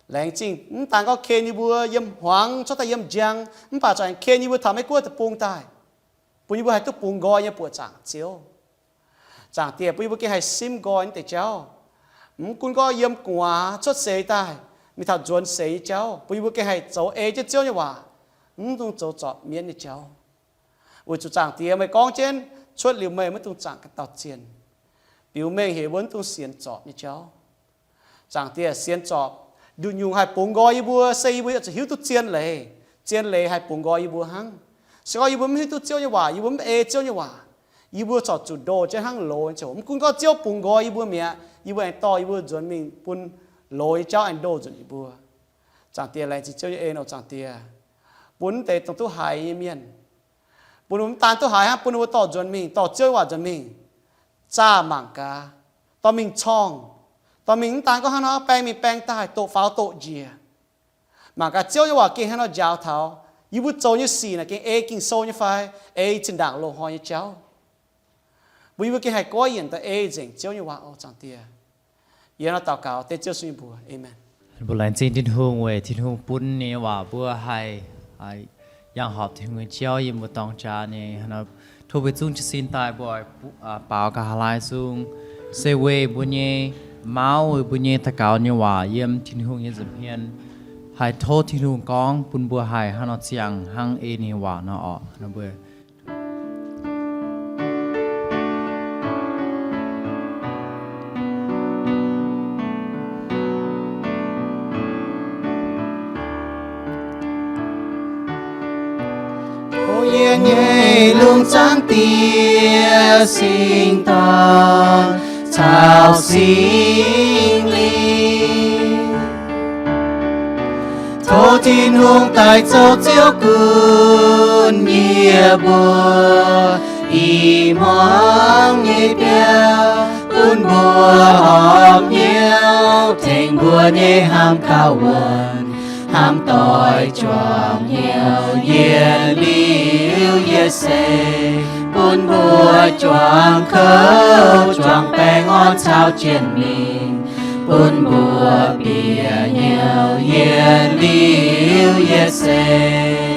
Laengz zingh mv daan gorngv ken yie mbuo yiem hmuangx cuotv daaih yiem njang, mv baac zuqc aengx ken yie mbuo taux Meiv Guoqv deic-bung daaih, bun yie mbuo haih duqv bungx nqoi nyei buoqc zaangc Ziouv. Zaangc Diex, bun yie mbuo gengh haih simv nqoi naaiv deix jauv. Mv gunv gorngv yiem gu'nguaaz cuotv seix daaih, mingh taux nzuonx seix nyei jauv, bun yie mbuo gengh haih zoux ei jienv Ziouv nyei waac, mv dungx zoux zorpc mienv nyei jauv. Weic zuqc Zaangc Diex meih gorngv jienv, cuotv liuz meih maiv dungx zaangc ganh dauh zienh. Biux mengh heuc mbuo mv dungx sienx zorpc nyei jauv. Zaangc Diex, sienx zorpc nduqc nyungc haih bungx nqoi yie mbuo, se yie mbuo yaac zuqc hiuv duqv zien leiz. Zien leiz haih bungx nqoi yie mbuo hnangv. Se gorngv yie mbuo mv hiuv duqv Ziouv nyei waac, yie mbuo mv ei Ziouv nyei waac, yie mbuo corc zuqc ndoh jienv hnangv loz nyei ziouc. Mv gunv gorngv Ziouv bungx nqoi yie mbuo mi'aqv, yie mbuo aengx dorh yie mbuo nzuonx mingh bun loz nyei jauv aengx ndoh nzunc yie mbuo. Zaangc Diex, laengz zingh Ziouv nyei en oc Zaangc Diex, bun mv deix dongh duqv haiz nyei mienh, bun mv daan duqv haiz hnangv, bun ninh mbuo dorh nzuonx mingh, dorh Ziouv nyei waac nzuonx mingh, zaah mangc gaax, dorh mingh corngh, dorh mingh mv daan gorngv hnangv nor baeng mingh baeng daaih, doqc faaux doqc njiec. Mangc gaax Ziouv nyei waac gengh hnangv nor njaaux taux yie mbuo zoux nyei sic naaic gengh ei Ging-Sou nyei fai ei zinh ndaangc loz-hnoi nyei jauv. Mbuo yie mbuo gengh haih goiv yienc daaih ei nzengc Ziouv nyei waac oc Zaangc Diex. Yie hnangv nor daux gaux dengv Ziouv Yesu nyei mbuox, aamen. Mbuo laengz zingh Tin-Hungh weic Tin-Hungh bun ninh nyei waac mbuo haih yangh horpc Tin-Hungh nyei jauv yiem mbuo dorng jaax nyei. Tov mbuo zungv jiez sin daaih mbuo oix baaux ga'haav laai zung, se weic mbuo nyei mauv, weic mbuo nyei daux gaux nyei waac yiem Tin-Hungh nyei nza'hmien haih tov Tin-Hungh gorngv bun mbuo haih hnangv nor ziangh hnangv ei ninh nyei waac nor oc. O yie nyei lungh zaangc Diex, Singx Dorn caux Singx Lingh, tov Tin-Hungh daaih zoux Ziouv gunv yie mbuo i hmuangx nyei biauv, bun mbuo horpc hnyouv tengx mbuo nyei hnamv gauh wuonh, hnamv doix juangc hnyouv yietc liuz yietc seix, bun mbuo juangc kouv juangc baengh orn caux jienh mingh, bun mbuo bieqc hnyouv yietc liuz yietc seix.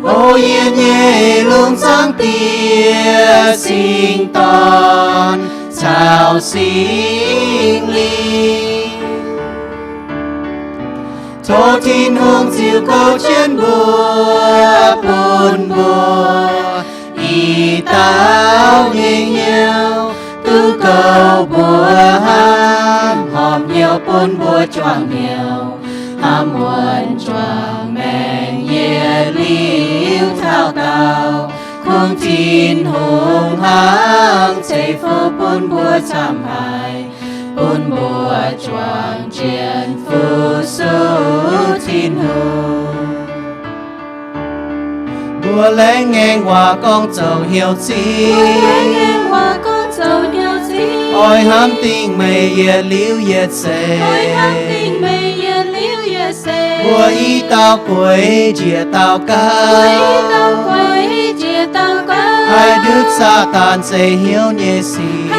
O yie nyei lungh zaangc Diex, Singx Dorn caux Singx Lingh, Tov Tin-Hungh ziux kouv jienv mbuo, bun mbuo i dauh nyei hnyouv duqv kouv mbuo hnangv, horpc hnyouv bun mbuo juangc hnyouv, hnamv muonc juangc maengc yietc liuz taux daauh. Kungx Tin-Hungh hnangv ceix fuqv bun mbuo camv haic, bun mbuo juangc jienv fu-sux Tin-Hungh. Mbuo laengz ngaengc waac gorngv zoux hnyouv zingh, oix hnamv dingc meih yietc liuz yietc seix. Mbuo i dauh gueix njiec dauh gaav, haih ndutv Saadaan seix hnyouv nyei sic.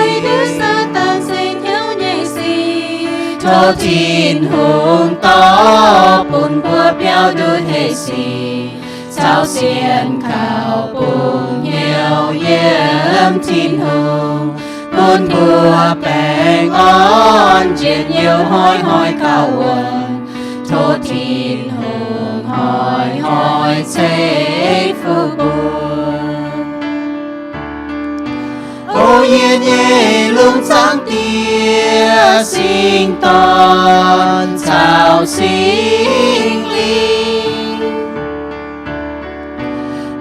Tov Tin-Hungh dorh bun mbuo biaux ndutv heh sic caux sienx kaux bungx hnyouv yiem Tin-Hungh, bun mbuo baengh orn njien-youh hnoi-hnoi gauh wuonv. Tov Tin-Hungh hnoi-hnoi ceix fuqv mbuo. O yie nyei lungh zaangc Diex, Singx Dorn caux Singx Lingh,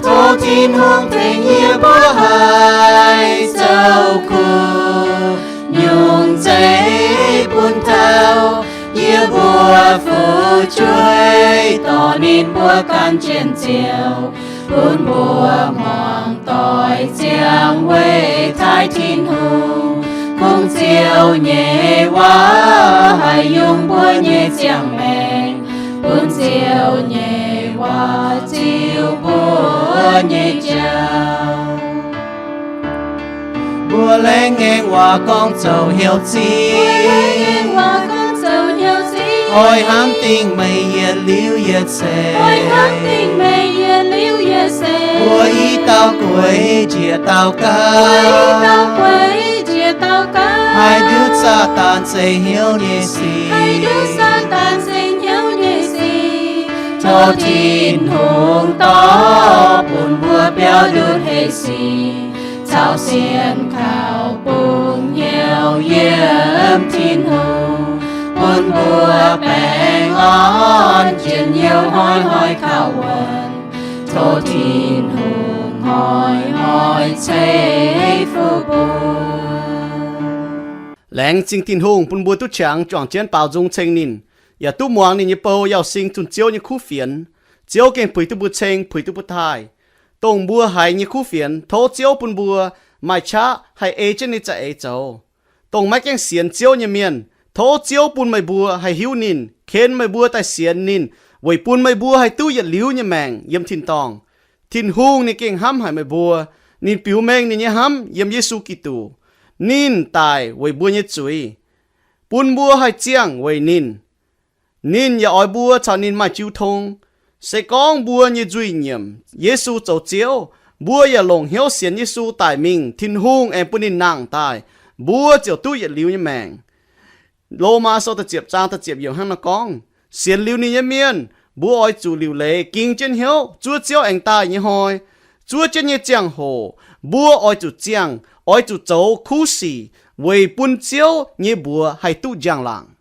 tov Tin-Hungh tengx yie mbuo haih zoux kuv nyungc zeiv bun taux yie mbuo fu'jueiv, dorh ninh mbuo gan jienv ziouc bun mbuo muangx doic ziangh weic taaih Tin-Hungh. Kungx Ziouv nyei waac haih yungz mbuo nyei ziangh maengc, bun Ziouv nyei waac ziux mbuo nyei jauv. Mbuo laengz ngaengc waac gorngv zoux hnyouv zingh, oix hnamv dingc meih yietc liuz yietc seix. Mbuo i dauh gueix njiec dauh gaav, haih ndutv Saadaan seix hnyouv nyei sic. Tov Tin-Hungh dorh bun mbuo biaux ndutv heh sic caux sienx kaux bungx hnyouv yiem Tin-Hungh, bun mbuo baengh orn njien-youh hnoi-hnoi gauh wuonv. Tov Tin-Hungh hnoi-hnoi ceix fuqv mbuo. Laengz zingh Tin-Hungh bun mbuo duqv qangx juangc jienv baaux nzung ceng ninh, yaac duqv muangx ninh nyei bou Yauh Sing zunh Ziouv nyei kuv fienx. Ziouv gengh puix duqv mbuo ceng, puix duqv mbuo taaih. Dongh mbuo haiz nyei kuv fienx, tov Ziouv bun mbuo maaih qaqv haih ei jienv ninh nyei za'eix zoux. Dongh maiv gaengh sienx Ziouv nyei mienh, tov Ziouv bun meih mbuo haih hiuv ninh, ken meih mbuo daaih sienx ninh, weic bun meih mbuo haih duqv yietc liuz nyei maengc yiem tin-dorngh. Tin-Hungh ninh gengh hnamv haic meih mbuo. Ninh biux mengh ninh nyei hnamv yiem Yesu Giduc. Ninh daic weic mbuo nyei zuiz, bun mbuo haih ziangh weic ninh. Ninh yaac oix mbuo caux ninh maaih jiu tong. Se gorngv mbuo nyei nzuih nyiemc Yesu zoux Ziouv, mbuo yaac longc hnyouv sienx Yesu daic mingh, Tin-Hungh aengx bun ninh nangh daaih, mbuo ziouc duqv yietc liuz nyei maengc. Lomaa Sou da'ziepc zaang da'ziepc yiemc hnangv naaiv gorngv, sienx liuz ninh nyei mienh, mbuo oix zuqc liuc leiz ging jienv hnyouv zuov Ziouv aengx daaih nyei hnoi. Zuov jienv nyei ziangh hoc mbuo oix zuqc ziangh, oix zuqc zoux kuv sic weic bun Ziouv nyei mbuox haih duqv njang-laangc.